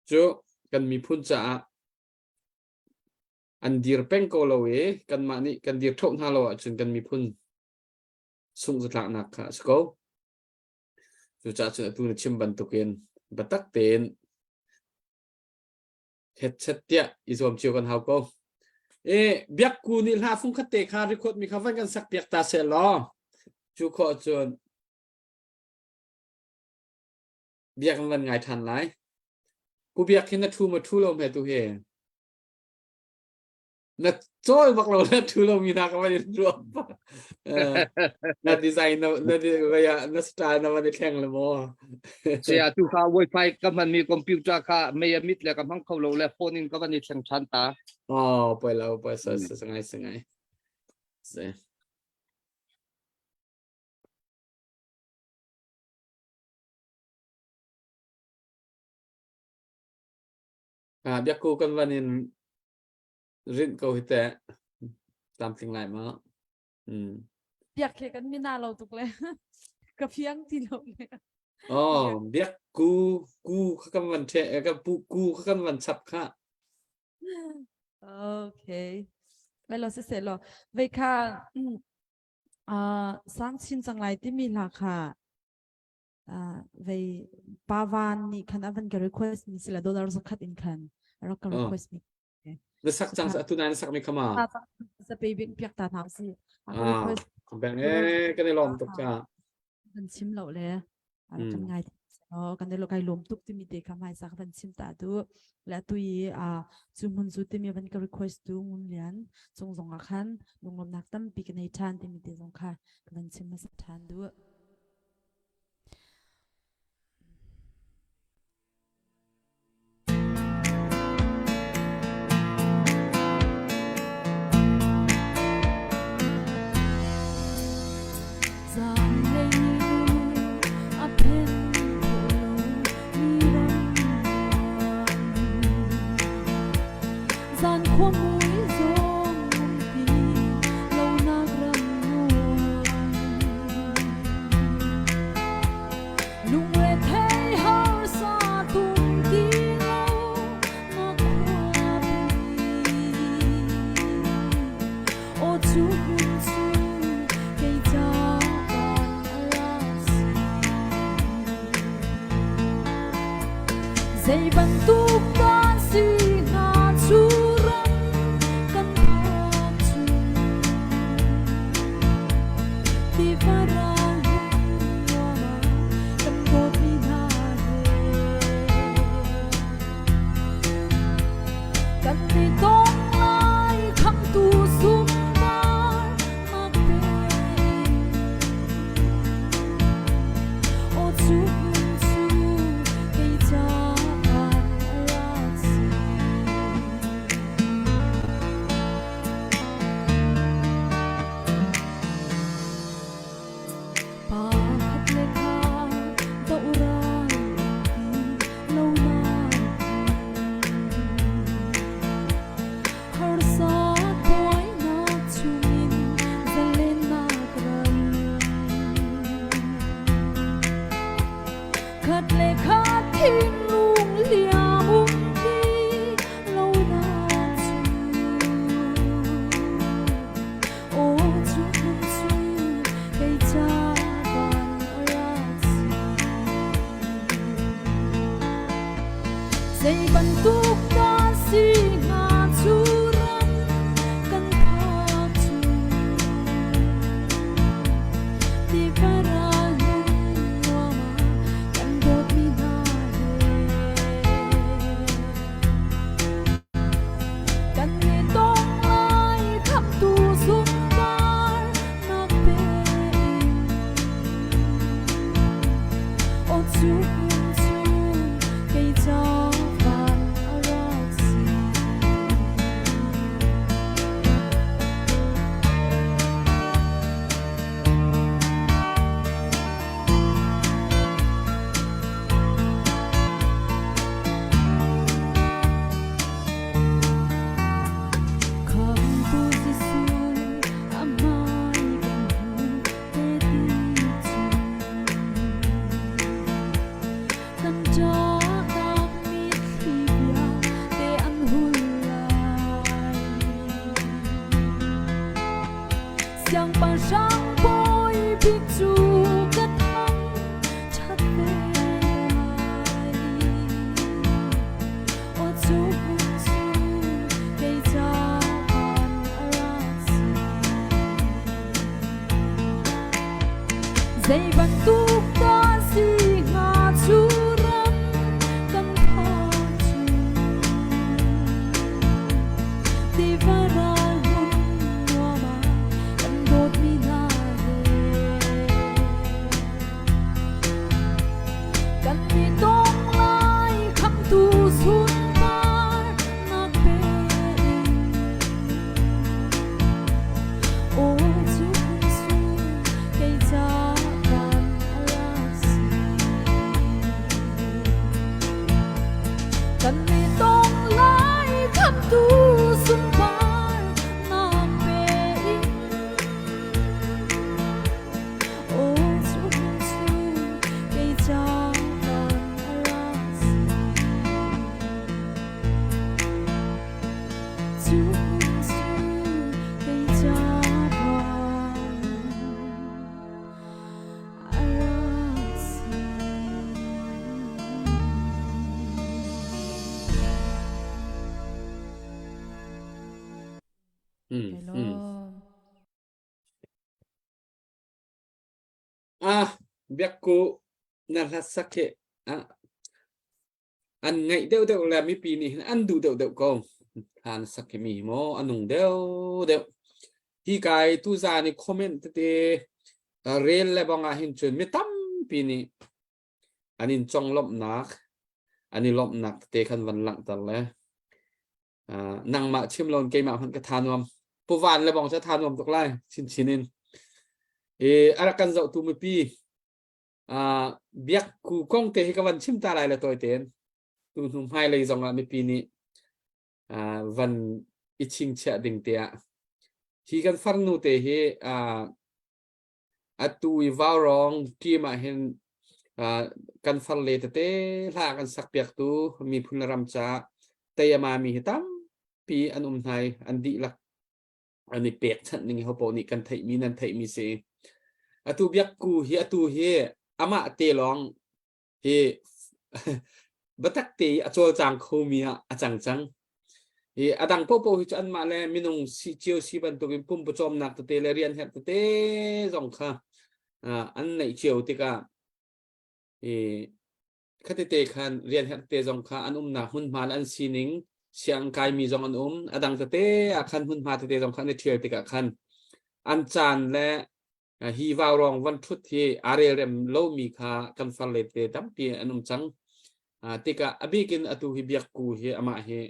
cu kan miphun caah an dir peng ko lo e kanmah nih kan dir thoh hna lo ahcun kan miphun sungh-zatlaknak kha a si ko. Cucaah cun atu na chim bantukin biatak tein hetchet tiah i zuam cio kan hau ko. E biakku nih hla fung khat te kha record mi kha van kan sak piak ta seh law cu khawh cun biak van ngai than lai. Pu biak hi na thu ma thu lo hme tu hi. Na cawl bak lo na thu lo mi hna ka van in ruah na design na na na style na van i thleng le maw Sia tu kha wifi ka hman mi computer kha mei a mit le ka hmang kho lo le phone in ka van i thleng than ta oh poi lo poi sa sa ngai sa ngai se Ah biakku kan van in rinh ko hi teh tlamtling lai ma mm. Biak he kan mina lo tuk le ka fiang ti lo le Oh biak ku ku kha kan van the ka pu ku kha kan van chap kha Okay. Lai lo se se lo. Vei kha. Sang chin cang lai timi hla kha vei pavan nih khan a van ka request mi sila dollar zakhat in khan rak ka request mi. Na sak cang atu na sak mi khama. Sa pe bik piak ta hna si. Ah, bang e kan i lawm tuk cha. Kan chim lo le kan ngai kan lo kai lawm tuk timi te kha mai sak van chim ta tu le tu i a chu mun zu timi van ka request tu ngun lian chung zong ah khan lunglawm nak tampi ka nei than timi te zong kha ka van chim hmasa than du. Zan khua mui zong ti lonak ram nuam Lungrethei harsa tum ti lo na khuapi. Aw cu hmun cu kei ca van a rak si. Zei bantuk dah si hnga cu ram kan phak cu. Tiva ral hung kan dawtmi hna he. Kan i tong lai khamtu sunpar nak tein. Aw cu hmun cu kei caah a rak si. Pakhat le khat dohral ti lonak Harsat buainak chungin zalennak ram. Khat le khat thinlung liam um ti lonak cu. Aw cu hmun cu kei ca van a rak si. Zei bantuk dah si hnga cu ram kan phak cu. Tiva ral hmun nuam ah kan dawtmi hna he. Kan i tong lai khamtu sunpar nak tein. Aw cu hmun cu kei ca van a rak si. Khamtu Jesuh a hmai kan hmuh te ti cu kan ṭahnak mitthli bia te an hul lai. Siangpahrang bawi bik cu ka thang ṭhat ve lai. Aw cu hmun cu kei ca van a rak si. Zei bantuk dah si hnga cu ram kan phak cu. Tiva ral hmun nuam ah kan dawtmi hna he. Kan i tong lai khamtu sunpar nak pe in. Aw cu hmun cu kei ca van a rak si. Kan i tong lai khamtu sunpar nak pe in. Aw cu hmun cu kei ca van a rak si. Cu hmun cu kei ca van. Mm, Kai mm. lawm. Ah, biakku na hlasak hi ah, an ngaih deuhdeuh le mipi nih hin an duh deuhdeuh ko. Hla na sak hi mi hi maw a nung deuhdeuh. Hi kai tuzan i comment tete rel le bang ah hin cun mi tampi nih an in conglawmhnak an i lawmhnak tete khan van langhter le uh, nangmah chim lon keimah hmanh ka tha nuam puvan le bong cha tha nuam tuk lai chin chin in e arak kan zoh tu mipi uh, biak ku kong te hi ka van chim ta lai le toi ten tu hnu hmai lei zong ah mipi nih uh, van i chingchiah ding te ah hi kan farnu te hi uh, Atu i vaurawng team ah hin uh, kan farle tete hla kan sakpiaktu miphun le ram caah tei-a-ma mi hi tampi an um hna i an dihlak an i pekchanh ning hi hopaoh nih kan theihmi nan theihmi si. Atu biakku hi atu hi amah te lawng hi biatak te i a cawlcang khomi ah a cang cang. I a dang paohpaoh hi cu anmah le minung si cio si bantukin pumpawcawmnak tete le rian herh tete zong kha an neih cio tikah i khatete khan rian herh te zong kha an umnak hmunhma le an sining siang kaimi zong an um a dang tete ah khan hmunhma tete zong kha an i ṭhial tikah khan an caan le Hi vaurawng van ṭhut hi aa relrem lomi kha kan farle te tampi an um cang. Tikah a bik in atu hi biakku hi amah hi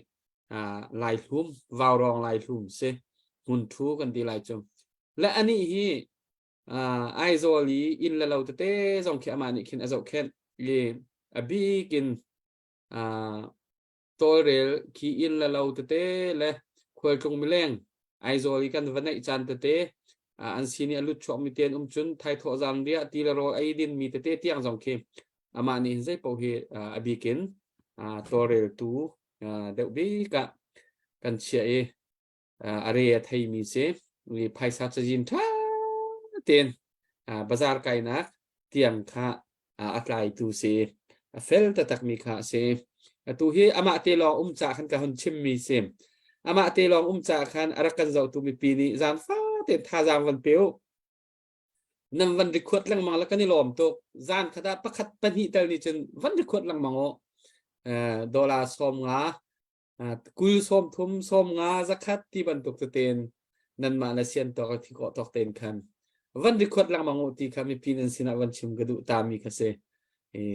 laihlum, vaurawng laihlum si. Hmunthu kan ti lai cu. Le anih hi Aizawl i inn le lo tete zong khi amah nih khin a zohkhenh i a bik in tawlrel khi inn le lo tete le khualtlung mileng Aizawl i kan va neih caan tete an sin i a lut chuakmi te an um cun thaithawh zan riah ti le rawl ei din mi tete tiang zong khi amah nih hin zei paoh hi a bik in tawlreltu deuh bik ah kan chiah i a re a theimi si i phaisa cazin ṭha tein bazar kainak tiang kha a tlaitu si a fel taktakmi kha a si atu hi amah te lawng um ca khan ka hun chimmi si amah te lawng um ca khan a rak kan zohtu mipi nih zaangfa tein thazaang van pe u nan van rikhuat lengmang la kan i lawm tuk zan khat ah pakhat pahnih tel nih cun van rikhuat lengmang u dollar 50 kul 30 50 zakhat ti bantuk tein nanmah le sian tawk le thi kawh tawk tein khan van rikhuat lengmang u ti kha mipi nan sinah van chim ka duh ta mi kha si. Hi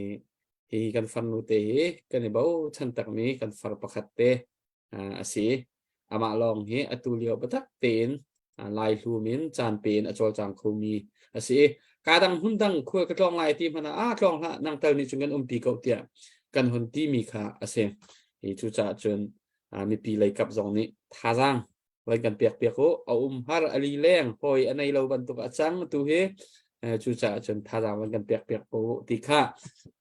hi kan farnu te hi kan i bochan takmi kan far pakhat te a si. Amah lawng hi atu lio biatak tein lai hlum in caan pe in a cawlcang khomi a si. Ka dang hmun dang khual ka tlawng lai ti hmanh ah ah tlawng hlah nang tal nih cun kan umpi ko tiah kan hun timi kha a si. Hi cucaah cun mipi lei kap zong nih thazaang van kan pek piak u a um har a li leng hawi a nei lo bantuk a cang tu hi cucaah cun thazaang van kan pek piak ko ti kha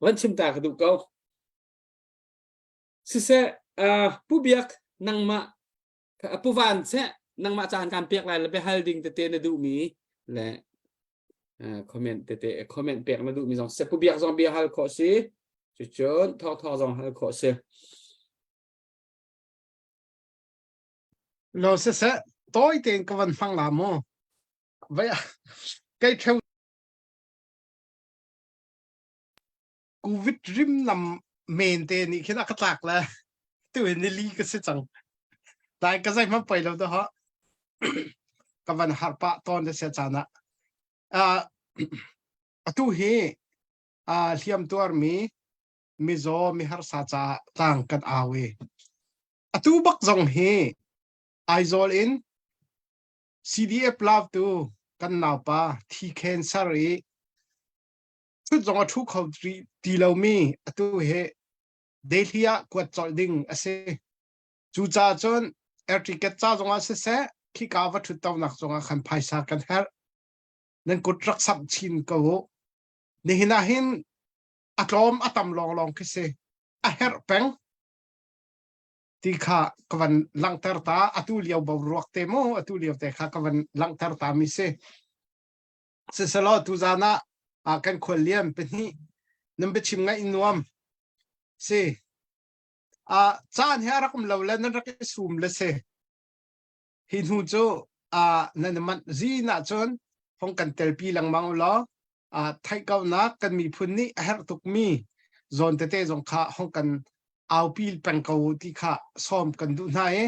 van chim ta ka duh ko. Siseh Pu Biak nangmah Pu Van seh nangmah caan kan pek lai le biahal ding tete na duhmi le comment tete comment pek na duhmi zong seh Pu Biak zong bia hal khawh si cucun Thawng Thawng zong hal khawh si. Lo siseh tawi tein ka van hmang la mu. Vai kei theu Covid rimnam men te nih khin a ka tlak le tu hi nili ka si cang. Dai ka zei hmanh poi lo to ha. Ka van har pah tawn te sia caan ah. Uh, atu hi uh, hliam tuarmi mizaw mi harsa ca tlang kan au i atu bak zong hi Aizawl in CDF love tu kan naupa thi cancer i Ṭhut zong a ṭhu kho ti lomi atu hi Delhi ah kuat colh ding a si. Cucaah cun air ticket ca zongah siseh, khika va ṭhuttonak zongah khan phaisa kan herh. Nan kut rak samh chin ko u. Nihin ah hin a tlawm a tam lawnglawng khi si. A herh peng ti kha ka van langhter ta. Atu lio boruak te mu, atu lio te kha ka van langhter ta mi si. Siselaw tuzaan ah kan khuallian pahnih nan biachim ngaih nuam si. Caan hi a rak um lo le nan rak i sum le si. Hi hnu cu nan manh zin ahcun hong kan telpi lengmang u law theih kaunak kan miphun nih a herh tukmi zawn tete zong kha hong kan aupi peng ko ti kha sawm kan duh hna i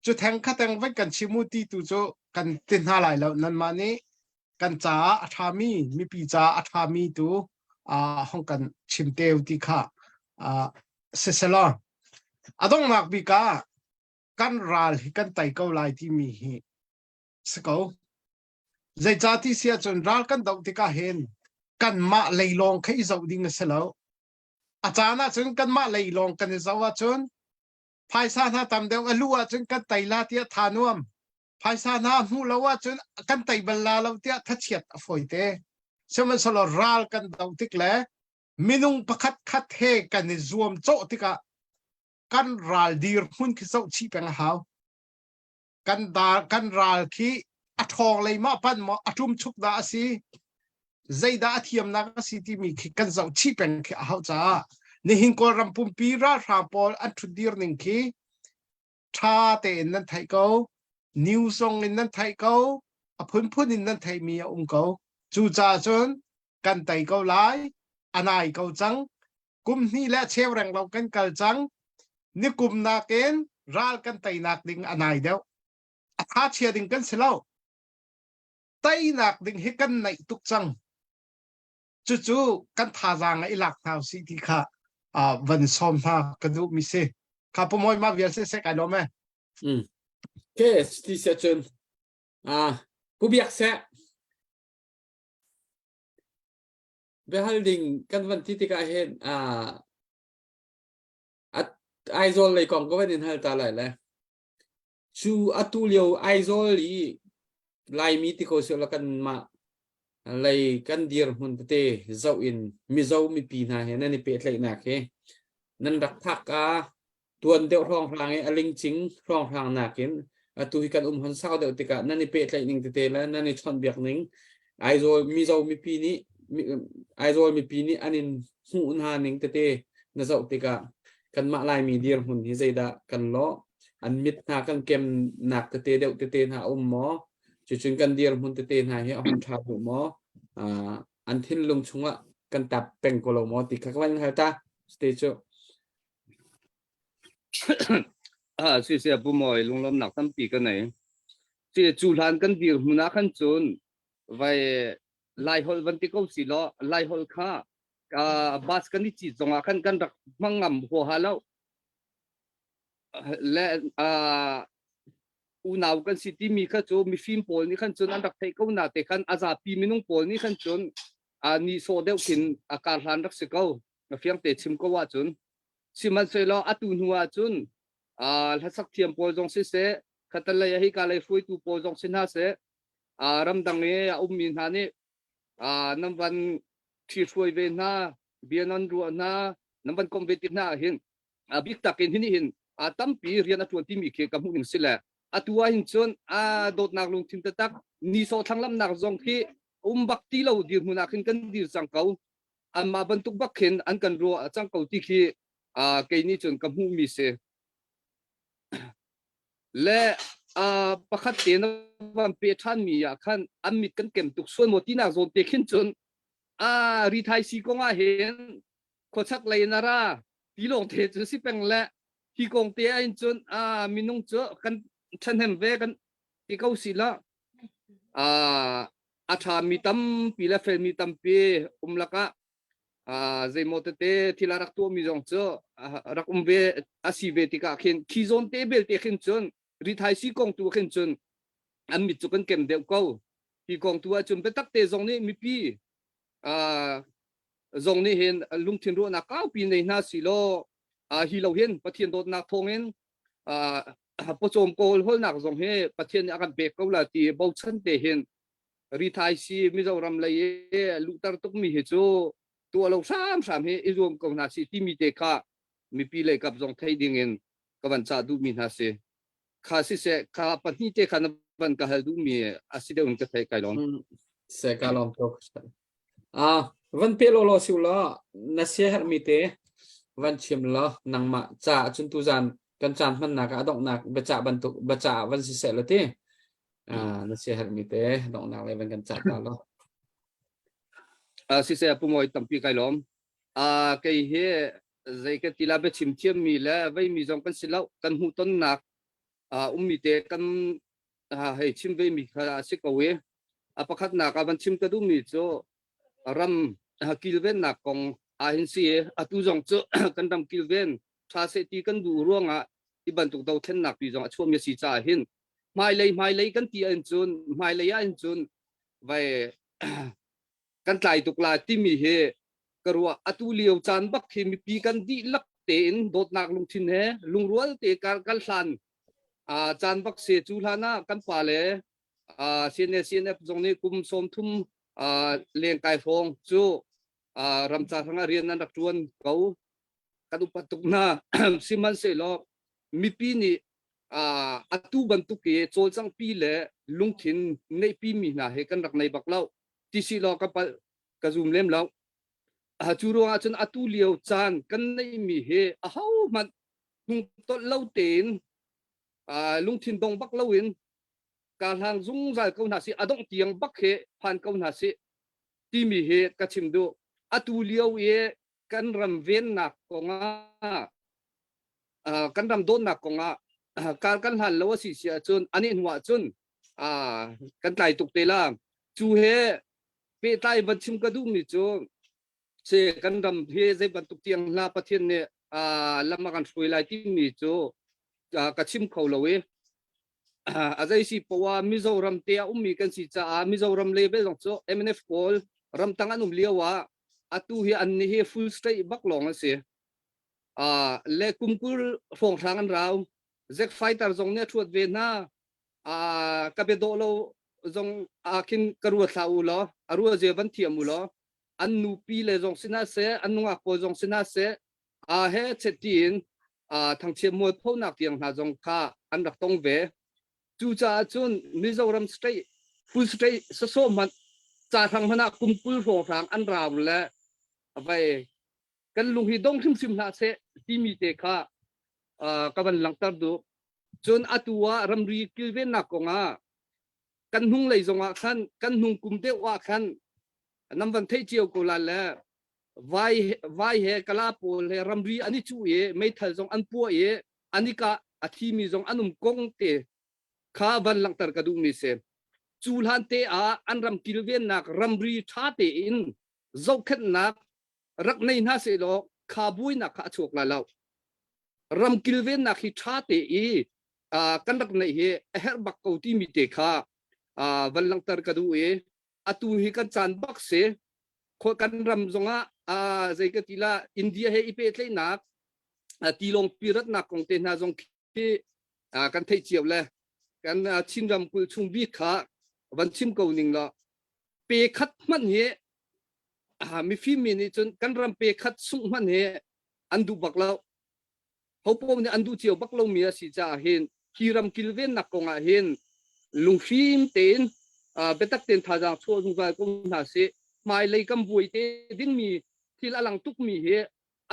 cu theng kha teng vai kan chim u ti tu cu kan ti hna lai lo nanmah nih kan caah a ṭhami mipi caah a ṭhami tu hong kan chim te u ti kha siselaw a donghnak bik ah kan ral hi kan tei ko lai timi hi si ko. Zeicah ti si ahcun ral kan doh tikah hin kanmah lei lawng kha i zoh ding a si lo. A caan ahcun kanmah lei lawng kan i zoh ahcun phaisa hna tam deuh a luh ahcun kan tei la tiah tha nuam. Phaisa hna hmuh lo ahcun kan tei bal la lo tiah thachiat a fawi te. Sihmanhsehlaw ral kan doh tik le minung pakhat khat he kan i zuam cawh tikah kan ral dirhmun khi zoh chih peng a hau. Kan dar kan ral khi a ṭhawng lei ma pan maw a ṭum chuk dah a si zeidah a thiamnak a si timi khi kan zoh chih peng khi a hau caah nihin Kawlram pumpi ralhrang pawl an ṭhutdir ning khi ṭha tein nan theih ko news zong in nan theih ko a phunphun in nan theihmi a um ko cucaah cun kan tei ko lai a nai ko cang kum hnih le cheu reng lo kan kal cang nikum nakin ral kan teinak ding a nai deuh a tha chia ding kan si lo teinak ding hi kan naih tuk cang cucu kan thazaang i lak hna usih ti kha van sawm hna ka duh mi si kha pumawi ma vial se se kai lawm e mm ke ti se chun a pu biak se Biahal ding kan van ti tikah hin Aizawl lei kong ka van in hal ta lai le. Cu atu lio Aizawl i Laimi ti ko sih la kanmah lei kan dirhmun tete zoh in Mizo mipi hna he nan i pehtlaihnak hi nan rak phak a tuan deuh hrawnghrang i a lingcing hrawnghrang nakin atu hi kan um hon sau deuh tikah nan i pehtlaih ning tete le nan i chawnhbiak ning Aizawl Mizo mipi nih Aizawl mipi nih an in hmuh hna ning tete na zoh tikah kanmah Laimi dirhmun hi zeidah kan lawh an mit hna kan kemnak tete deuh tete hna a um maw cucun kan dirhmun tete hna hi a hon ṭha duh maw an thinlung chungah kan tap peng ko lo maw ti kha ka van hal ta te cu Ah, si sia pu mawi lunglawmnak tampi ka nei. Si cu hlan kan dir hmun ah khan cun vai lai holh van ti ko si law lai holh kha bus kan i cit zong ah khan kan rak hmang ngam huaha lo. Le unau kan si timi kha cu mifim pawl nih khan cun an rak theih ko na te khan a zapi minung pawl nih khan cun ni sawh deuh khin a kar hlan rak si ko. Na fiang te chim ko ahcun sihmanhsehlaw atu hnu ahcun hlasak thiam pawl zong siseh khatalei ah hika lei hruaitu pawl zong si hna seh ramdang i a ummi hna nih nan van ṭhihruai ve hna bia nan ruah hna nan van komh ve ti hna ahhin a bik tak in hi hin tampi rian a ṭuan timi khi ka hmuh ning si le atu ah hin cun a dawtnak lungthin taktak nisawh thlanglamnak zong khi um bak ti lo dirhmun ah khin kan dir cang ko anmah bantuk bak khin an kan ruah cang ko ti khi kei nih cun ka hmuhmi si. Le pakhat te na van pe ṭhanmi ah khan an mit kan kem tuk sual maw tinak zawn te khin cun rithai si kong ah hin khuachak lei in a ra ti lawng te cu si peng le hi kong te ah hin cun minung cu kan ṭhahnem ve kan ti ko si la a ṭhami tampi le felmi tampi um lakah zeimaw tete thil a rak tuahmi zong cu rak um ve a si ve tikah khin khi zawn te belte khin cun rithai si kong tu khin cun an mit cu kan kem deuh ko hi kong tu ahcun biatak te zong nih mipi zong nih hin lungthin ruahnak kaupi nei hna si law hi lo hin Pathian dawtnak thawngin pawcawm kawl holnak zong hi Pathian nih a kan pek ko la ti bochan te hin rithai si Mizoram lei i luhter tukmi hi cu tuah lo hramhram hi i zuam ko hna si timi te kha mipi lei kap zong thei ding in ka van cah duhmi hna si kha siseh kha pahnih te kha na van ka hal duhmi a si deuh in ka thei kai lawm se ka lawm tuk Ah, van pe law law siu law na siaherhmi te van chim law nangmah ca cun tuzan Kan caan hmannak ah a donghnak biacah bantuk biacah ah van si seh law ti na sia herhmi te donghnak le van kan cah ta law. Siseh Pu Mawi tampi kai lawm. Kei hi zei ka ti la biachim thiammi le veimi zong kan si lo. Kan hmuhtonnak ummi te kan hei chim vemi kha a si ko i a pakhatnak ah van chim ka duhmi cu ram kilvennak kong ah hin si atu zong cu kan ram kilven ṭha seh ti kan duh ruangah hi bantuk dothlennak pi zong a chuahmi a si caah hin hmailei hmailei kan ti ahhin cun hmailei ahhin cun vai kan tlai tuk la timi hi ka ruah. Atu lio caan bak khi mipi kan dihlak tein dawtnak lungthin he lungrual te kal kal hlan caan bak se. Cu hlan ah kan pa le CNA CNF zong nih kum 30 lengkai hrawng cu ramca hrang ah rian an rak ṭuan ko. Kan upat tuk hna. Sihmanhsehlaw mipi nih atu bantuk i cawlcanghpi le lungthin neihpi mi hna he kan rak nei bak lo ti si law ka palh ka zum lem lo. Cu ruangah cun atu lio caan kan neihmi hi ahohmanh hnungtolh lo tein, lungthin dong bak loin ka hlang zungzal ko hna si, a dongh tiang bak hi phan ko hna si timi hi ka chim duh. Atu lio i kan ram vennak kongah, kan ram dawtnak kongah kar kan hlan lo a si si ahcun ani hnu ah cun kan tlai tuk te la. Cu he pehtlai van chim ka duhmi cu se kan ram hi zei bantuk tiang hla Pathian nih lam a kan hruai lai timi cu ka chim kho lo i a zei si poah Mizoram te a ummi kan si caah Mizoram level zong cu MNF pawl ramtang an um lio ah atu hi an ni hi full state bak lawng an si le kum 20 hrawnghrang an rau. Zack fighter zong nih a ṭhuat ve hna. Ka bia dawh lo zong ah khin ka ruat hlah u law a ruah zia van thiam u law an nupi le zong si hna seh, an nungak pawl zong si hna seh, he chet tiin thangchiat mualphonak tiang hna zong kha an rak tong ve. Cucaah cun Mizoram state full state sasawh hmanh ca hrang hmanh ah kum 20 hrawnghrang an rau le vai kan lung hi dong hrimhrim hlah seh timi te kha ka van langhter duh. Cun atu ah ramri kilvennak kongah kan hnung lei zongah khan kan hnung kum deuh ah khan nam van theih cio ko la le vai vai he kala pawl he ramri an i cuh i meithal zong an puah i an i kah, a thimi zong an um kong te kha van langhter ka duhmi si. Cu hlan te ah an ram kilvennak ramri ṭha tein zohkhenhnak rak nei hna sehlaw kha buainak kha a chuak lai lo. Ram kilvennak hi ṭha te i kan rak neih hi a herh bak ko timi te kha van langhter ka duh i atu hi kan caan bak si. Kan ram zongah zei ka ti la, India he i pehtlaihnak tilawng piratnak kong te hna zong khi kan theih cio le kan Chin ramkulh chung bik kha van chim ko ning law pe khat hmanh hi mifim mi nih cun kan ram pe khat sungh hmanh hi an duh bak lo. Hopo nih an duh cio bak lomi a si caah hin hi ram kilvennak kong ah hin lunghrim tein biatak tein thazaang chuah zungzal ko hna sih. Hmailei kan buai te dingmi thil a lang tukmi hi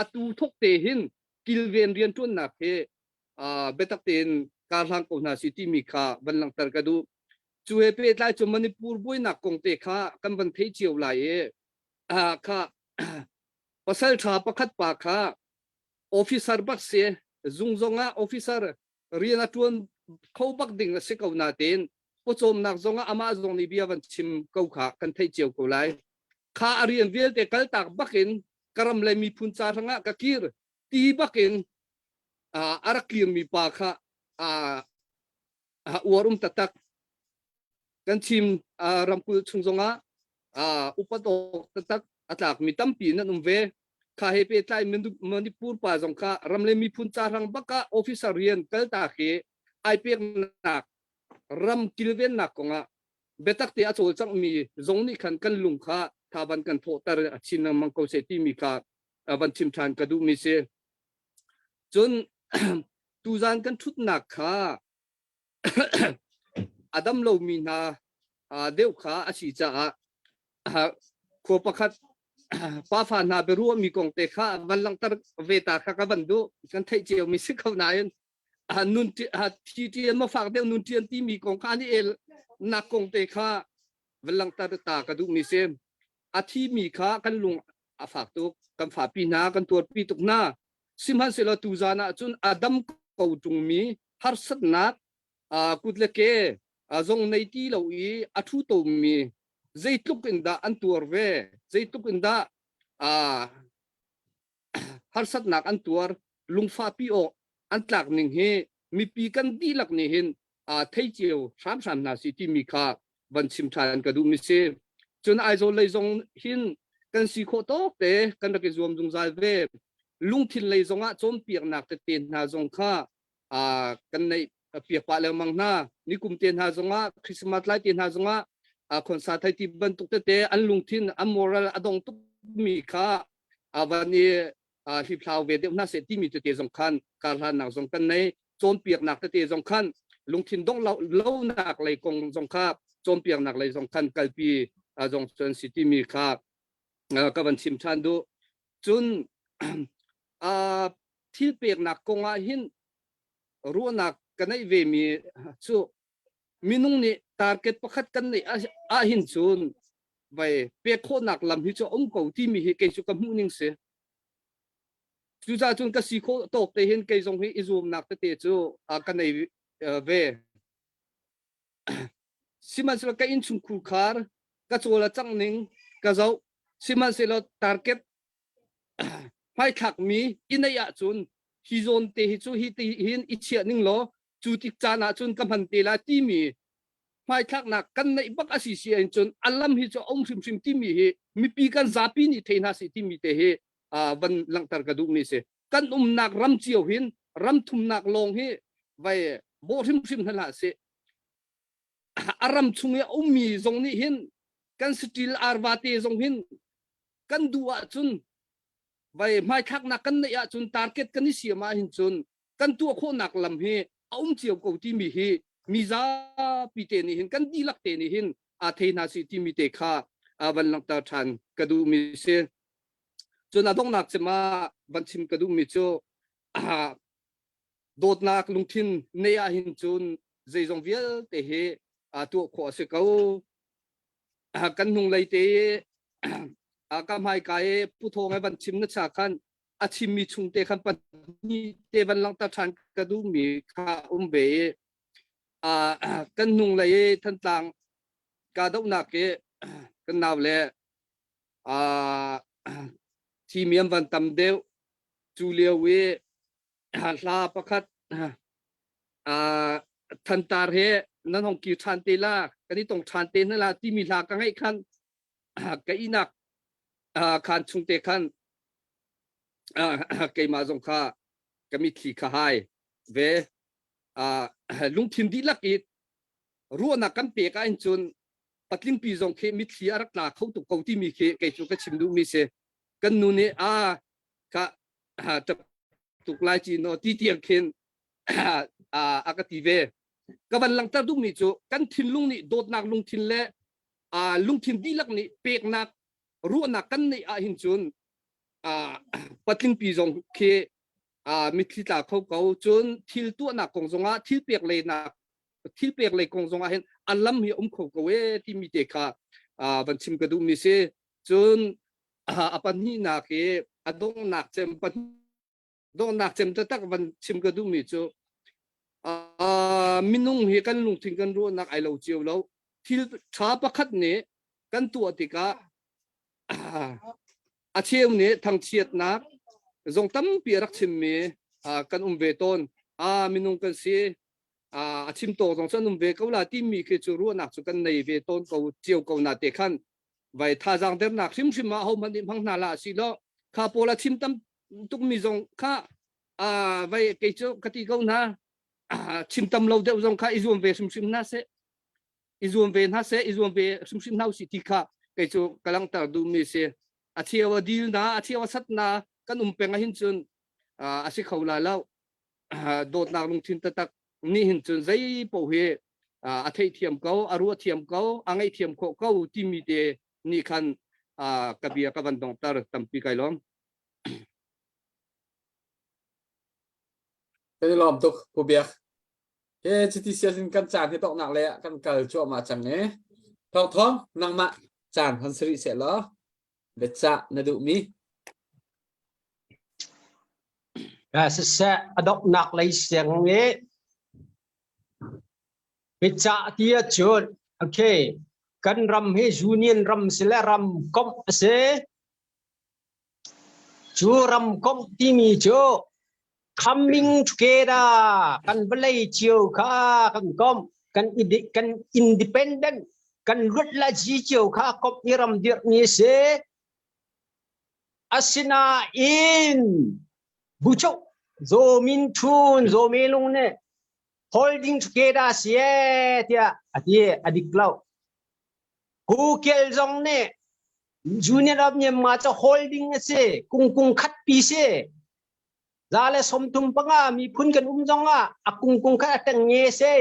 atu thok te hin kilven rianṭuannak hi biatak tein karhlang ko hna si timi kha van langhter ka duh. Cu he pehtlai cu Manipur buainak kong te kha kan van thei cio lai i kha pasal ṭha pakhat pa kha officer bak si, zung zong ah officer rian a ṭuan kho bak ding a si ko nain pawcawmnak zong ah amah zong nih bia van chim ko kha kan theih cio ko lai. Kha a rian vialte kaltak bakin ka ram le miphun ca hrangah ka kir ti bakin a rak kirmi pa kha uar um taktak. Kan Chin ramkulh chung zongah upat awk taktak a tlakmi tampi nan um ve. Kha he pehtlai Manipur pa zong kha ram le miphun ca hrang bak ah officer rian kaltak hi ai peknak ram kilvennak kongah biatak te a cawlcanghmi zong nih khan kan lung kha tha van kan thawhter a chin lengmang ko seh timi kha van chim ṭhan ka duhmi si. Cun tuzan kan ṭhutnak kha a dam lomi hna deuh kha a si caah khua pakhat pafa hna biaruahmi kong te kha van langhter ve ta kha ka van duh. Kan theih ciomi si ko nain. Nun thi ṭian ma fak deuh nun ṭian timi kong kha an i el nak kong te kha van langhter ta ka duhmi si. A thimi kha kan lung a fak tuk, kan fapi hna, kan tuarpi tuk hna. Sihmanhsehlaw tuzan ah cun a dam ko ṭungmi harsatnak kut le ke zong nei ti lo i a ṭhu tomi zeitluk in dah an tuar ve, zeitluk in dah harsatnak an tuar, lungfahpi awk an tlak ning hi mipi kan dihlak nih hin thei cio hramhram hna si timi kha van chim ṭhan ka duhmi si. Cun Aizawl lei zong hin kan si khawh tawk te kan rak i zuam zungzal ve. Lungthin lei zongah cawnpiaknak tete hna zong kha kan neih piak pah lengmang hna. Nikum te hna zongah Christmas lai te hna zongah khonsa thai ti bantuk tete an lungthin an moral a dong tukmi kha van i hliphlau ve deuh hna seh timi tete zong khan karhlannak zong kan nei. Cawnpiaknak tete zong khan lungthin dongh lonak lei kong zong kha cawnpiaknak lei zong khan kalpi zong cun si timi kha ka van chim ṭhan duh. Cun thil peknak kong ah hin ruahnak ka neih ve mi cu minung nih target pakhat kan neih ahhin cun vai pek khawhnak lam hi cu a um ko timi hi kei cu ka hmuh ning si. Cucaah cun ka si khawh tawk te hin kei zong hi i zuamnak tete cu ka nei ve. Sihmanhsehlaw ka innchungkhur khar ka cawl a cangh ning ka zoh. Sihmanhsehlaw target hmaithlakmi i neih ahcun hi zawn te hi cu hi ti hin i chiah ning law cu tik caan ah cun ka hman te lai timi hmaithlaknak kan neih bak a si si in cun a lam hi cu a um hrimhrim timi hi mipi kan zapi nih thei hna sih timi te hi van langhter ka duhmi si. Kan umnak ram cio hin ram thumnak lawng hi vai bawh hrimhrim hna hlah sih. A ram chung i a ummi zong nih hin kan saṭil arva te zong hin kan duh ahcun vai hmaithlaknak kan neih ahcun target kan i siam ahhin cun kan tuah khawhnak lam hi a um cio ko timi hi mi zapi te nih hin kan dihlak te nih hin aa thei hna si timi te kha van langhter ṭhan ka duhmi si. Cun a donghnak cem ah van chim ka duhmi cu dawtnak lungthin nei ahhin cun zeizong vialte hi tuah khawh a si ko. Kan hnunglei te ka hmaika i Pu Thawng he van chim na cha khan a chimmi chung te khan pahnih te van langhter ṭhan ka duhmi kha um ve i kan hnunglei i Thantlang kahdohnak i kan nau le thimi an van tam deuh cu lio i hla pakhat Thantar he nan hong kir ṭhan te la kan i tong ṭhan te hna la timi hla ka ngaih khan ka ihnak khaan chung te khan keimah zong kha ka mitthli kha hai ve. Lungthin dihlak i ruahnak kan pek ahhin cun patlingpi zong khi mitthli a rak tla kho tuk ko timi khi kei cu ka chim duhmi si. Kan nu nih a ka ṭap tuk lai ci no ti tiang khin a ka ti ve. Ka van langhter duhmi cu kan thinlung nih dawtnak lungthin le lungthin dihlak nih peknak ruahnak kan neih ahhin cun patlingpi zong khi mitthli tla kho ko. Cun thil tuahnak kong zongah thil pek leinak thil pek lei kong zongah hin a lam hi um kho ko e timi te kha van chim ka duhmi si. Cun a pahnihnak i a donghnak cem donghnak cem taktak van chim ka duhmi cu minung hi kan lungthin kan ruahnak ai lo cio lo. Thil ṭha pakhat nih kan tuah tikah a cheu nih thangchiatnak zong tampi a rak chimmi kan um ve tawn. Minung kan si a chim tawk zong cu an um ve ko la timi khi cu ruahnak cu kan nei ve tawn ko cio ko na te khan vai thazaang dernak hrimhrim ah hohmanh nih hmang hna la si lo kha pawl a chim tam tukmi zong kha vai kei cu ka ti ko hna chim tam lo deuh zong kha i zuam ve hrimhrim hna seh i zuam ve hna seh i zuam ve hrimhrim hna usih ti kha kei cu ka langhter duhmi si. A cheu a dil na a cheu a sat na kan um peng ahhin cun a si kho la lo. Dawtnak lungthin taktak nih hin cun zei paoh hi a theihthiam ko a ruah thiam ko a ngaihthiam khawh ko timi te nih khan ka bia ka van donghter tampi kai lawm. Kan i lawm tuk Pu Biak. He chiti siasin kan caan hi toknak le kan kal cuahmah cang e. Thawng thawng nangmah caan hon sari seh law biacah na duhmi. Siseh a donghnak lei siang i biacah ti ahcun okay kan ram hi union ram si le ram komh a si. Cu ram komh timi cu coming together kan vawlei cio kha kan komh kan kan independent kan luat la ji cio kha komh i ram dirhmi a si. Asinain buchok Zaw Min Htun Zaw Me Lung nih holding together si ee tiah a ti a dik lo. Google zong nih Union of Myanmar cu holding a si kung kung khat pi si. Za le 35 miphun kan um zong ah a kung kung khat a teng nge si.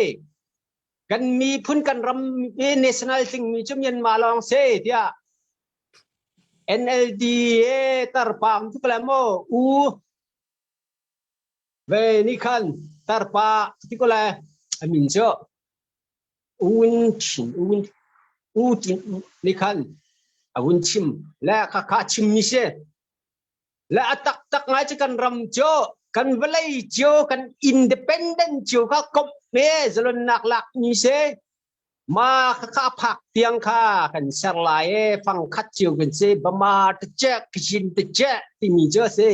Kan miphun kan ram national tlingmi cu Myanmar lawng si tiah NLD tarpa um tuk le maw u ve ni khan tarpa ti ko le a min cu un chin un u tin ni khan a vun chim le kha kha chim mi si le a tak tak ngai cu kan ram cu kan vawlei cio kan independent cio kha komh me zalonnak lak mi si Ma khakha phak tiang kha kan ser lai e fang khat cio kan si bama te che kachin te che timi cu a si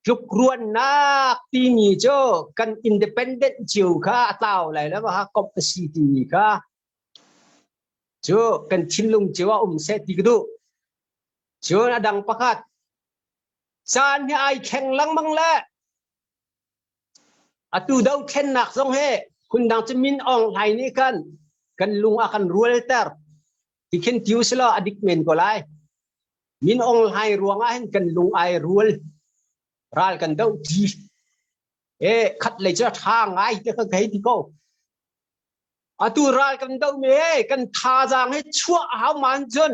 tluk ruannak timi cu kan independent cio kha a tlau lai lo ha kop a si timi kha cu kan thinlung cio ah um seh ti ka duh cun a dang pakhat caan hi ai thleng lengmang le Atu dothlennak zong hi phundang cu Min Aung Hlaing nih khan kan lung a kan rualter. Ti khin ti usilaw a dik men ko lai. Min Aung Hlaing ruangah hin kan lung ai rual. Ral kan doh ti. E khat lei cu a tha ngai te kha ka hei ti ko. Atu ral kan doh mi he kan thazaang hi chuah a hau man cun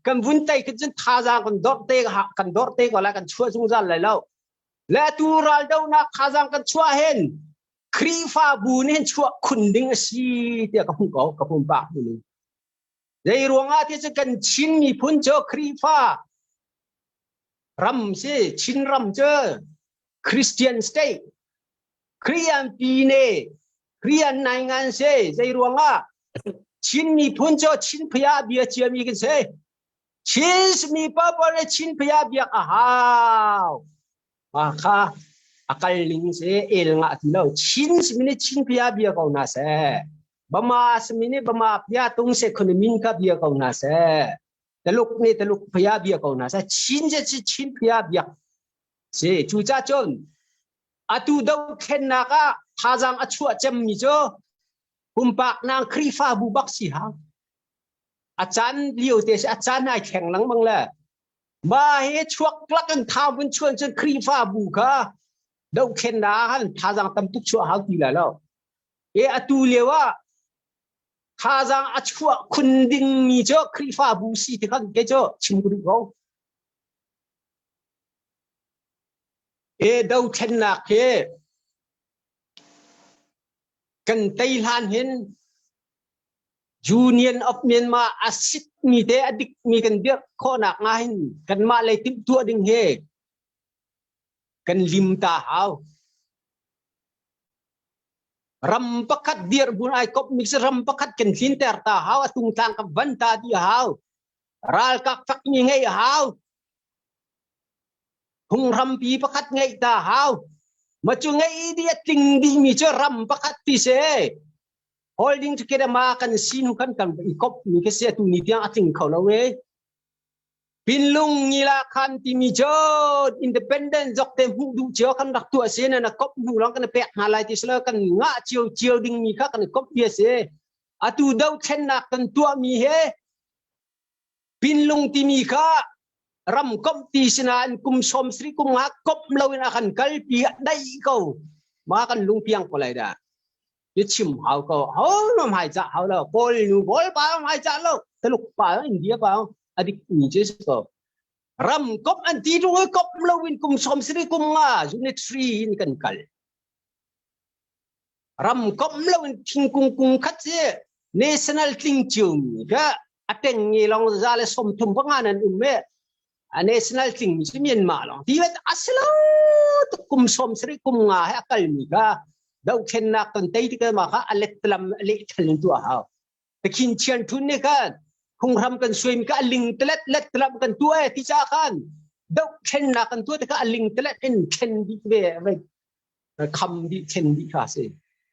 kan vun tei khin cun thazaang kan dor te kan dor te ko lai kan chuah zungzal lai lo. Le atu raldohnak thazaang kan chuah hin Khrihfabu nih hin chuah khun ding a si tiah ka hmuh ko ka pumpak ning. Zei ruangah ti cu kan Chin miphun cu Khrihfa ram si Chin ram cu Christian state Christian pine Christian nai ngan si zei ruangah Chin miphun cu Chin phaya bia ciami kan si Chin mi paoh le Chin phaya biak a hau. Ma kha a kal ning si el ngah ti lo. Chin simi nih Chin phaya bia ko hna seh. Bama simi nih Bama phaya tung se khun min kha bia ko hna seh. Taluk nih Taluk phaya bia ko hna seh. Chin je si Chin phaya biak si cu ca cun atu dothlennak ah thazaang a chuah cemmi cu pumpak nang Khrihfabu bak si hang. A caan lio te si a caan ai thleng lengmang le ma hi chuak lak in tha vun chuan cun Khrihfabu kha dohthlennak ah khan thazaang tam tuk chuah hau ti lai lo. E atu lio ah thazaang a chuah khun dingmi cu Khrihfabu si ti khan ke cu chim ka duh ko. E dothlennak hi kan tei hlan hin Union of Myanmar a sitmi te a dikmi kan dirh khawhnak nga hin kanmah lei timhtuah ding hi kan lim ta hau. Ram pakhat dirhmun ai kopmi si ram pakhat kan tlinter ta hau, a tungtlang kan van ta di hau. Ralkap fakmi ngeih hau. Phunghrampi pakhat ngeih ta hau. Ma cu ngeih di a tling dihmi cu ram pakhat ti si. Holding together ma kan si hnu kan kan i kop mi ka si atu ni tiang a tling kho lo e. Pinlung ngila khan timi cu independent zok te hmuh duh cio kan rak tuah si na kop hnu lawng kan pek hna lai ti silo kan ngah cio cio ding mi kha kan kop bia si. Atu dothlennak kan tuah mi he Pinlung timi kha ram komh ti sinain kum sawm sri kum nga komh loin a kan kalpi a daih ko. Ma kan lungpiang ko lai dah. Ni chim hau ko. Ho nom hai cha hau lo. Kawl nu kawl pa hai cha lo. Taluk pa India pa adik ni che ko. Ram komh an ti tung i komh loin kum sawm sri kum nga unit 3 in kan kal. Ram komh loin thingkung kung khat si national tling cio mi kha a teng nge long za le som thum panga nan um e a national tling mi cu Myanmar long ti vet asilo tuk kum som sari kum nga he akal mi kha dohthlennak ton tei tik ma kha a let lam le thal in tu a hau Takhin chian thun ne khan phunghram kan suai mi kha a ling telet let telam kan tu e ti cha khan dohthlennak kan tu te kha a ling telet in thlen dih ve ve kham dih thlen dih kha si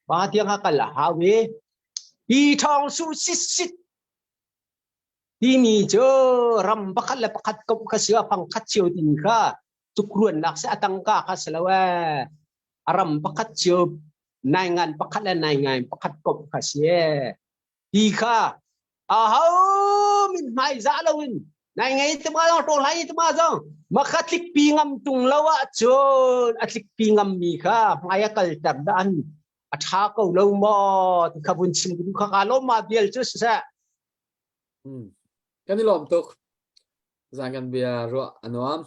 ba tiang ha kal a hau e hi thong su sit sit timi cu ram pakhat le pakhat komh kha si a phang khat cio timi kha tukruannak si a tangka kha si lo e a ram pakhat cio naingan pakhat le naingai pakhat komh kha si e ti kha aho min hmai za loin nai ngei te ma zong to hlai te ma zong makha tlik pi ngam tung lo ah cun a tlik pi ngam mi kha hmai a kal ter da an a tha ko lo maw ti kha vun chim ku kha ka lo ma bial chu se Kan i lawm tuk. Zan kan bia ruah a nuam.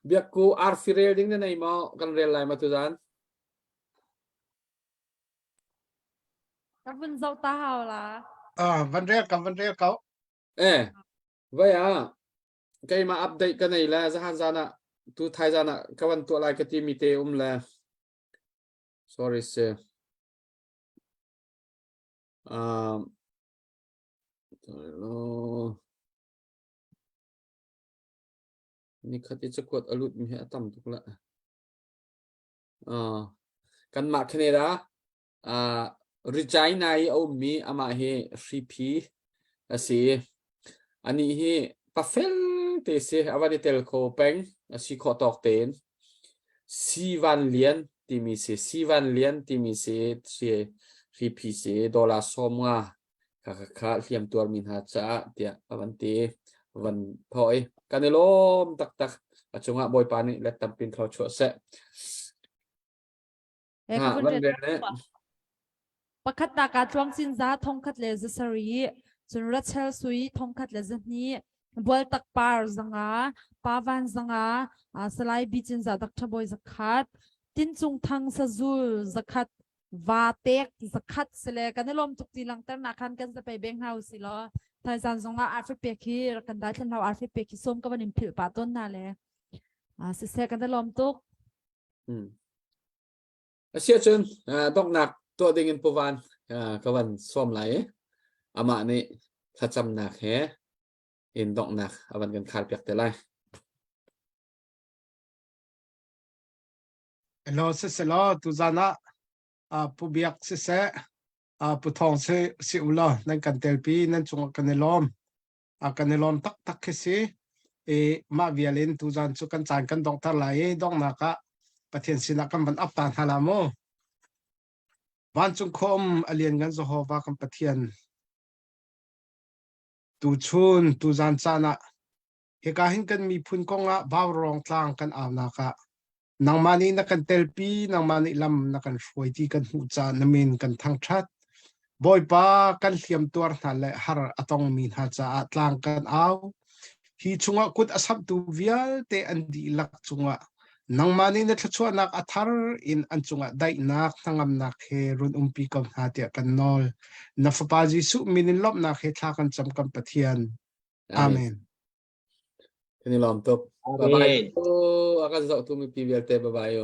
Biak ku arfi rel ding na nei maw? Kan rel lai ma tuzan? Ka vun zoh ta hau la. Ah, van rel ko, van rel ko. Eh, vai ah, keimah update ka nei le zahan zan ah tu thai zan ah ka van tuah lai ka ti mi te um le. Sorry se. Um, Nikhat i cakuat a lut mi hi a tam tuk la. Uh, kanmah Canada uh, Regina i a ummi amah hi hriphi a si. Anih hi pafel te si a van i tel kho peng a si khawh tawk tein. Sivan Lian timi si Sivan Lian timi si si hriphi si dollar 50 kha kha kha hliam tuarmi hna caah tiah a van ti van thawh i kan i lawm taktak a cungah Bawipa nih let tampin thluachuah seh. Eh, Ha, ka vun van rel rel ne. Pakhat nak ah tluang cin za thongkhat le za sarih, cun Rachel sui thongkhat le za hnih, Bualtak par zanga, Pavan zanga, ah, Salai Bi Cin za Dr. Bawi zakhat, Tincung Thang sazul zakhat, va tek zakhat sile kan i lawm tuk ti langternak khan kan zapei beng hna usi law thaizan zong ah arfi pek hi rak kan dai thlen hlau arfi pek hi som ka van in philh pa ton na le siseh kan i lawm tuk Hmm. Asia cun donghnak tuah ding in puvan ka van sawm lai i amah nih thlacamnak he in donghnak a van kan khar piak te lai. Hello siselaw tuzan ah uh, Pu Biak siseh uh, Pu Thawng si si ulaw nan kan telpi nan cungah kan i lawm. Uh, kan i lawm taktak khi si. I mah vial in tuzan cu kan caan kan donghter lai i donghnak ah Pathian sinah kan van ap ta hna la mu. Vancung khom a lian ngan Jehovah kan Pathian. Tuchun tuzan caan ah Hika hin kan miphun kong ah Vaurawng tlang kan aunak ah nangmah nih na kan telpi, nangmah nih lam na kan hruai ti kan hmuh caah na min kan thangṭhat. Bawipa kan hliam tuar hna le har a tongmi hna caah tlang kan au. Hi chungah kut a samhtu vialte an dihlak cungah nangmah nih na thluachuahnak a thar in an cungah daihnak hnangamnak he run umpi ko hna tiah kan nawl. Na Fapa Jesuh min in lawmhnak he thla kan cam kan Pathian. Amen. Kan i lawm tuk. Bye bye. A kan zohtu mipi vialte bye bye.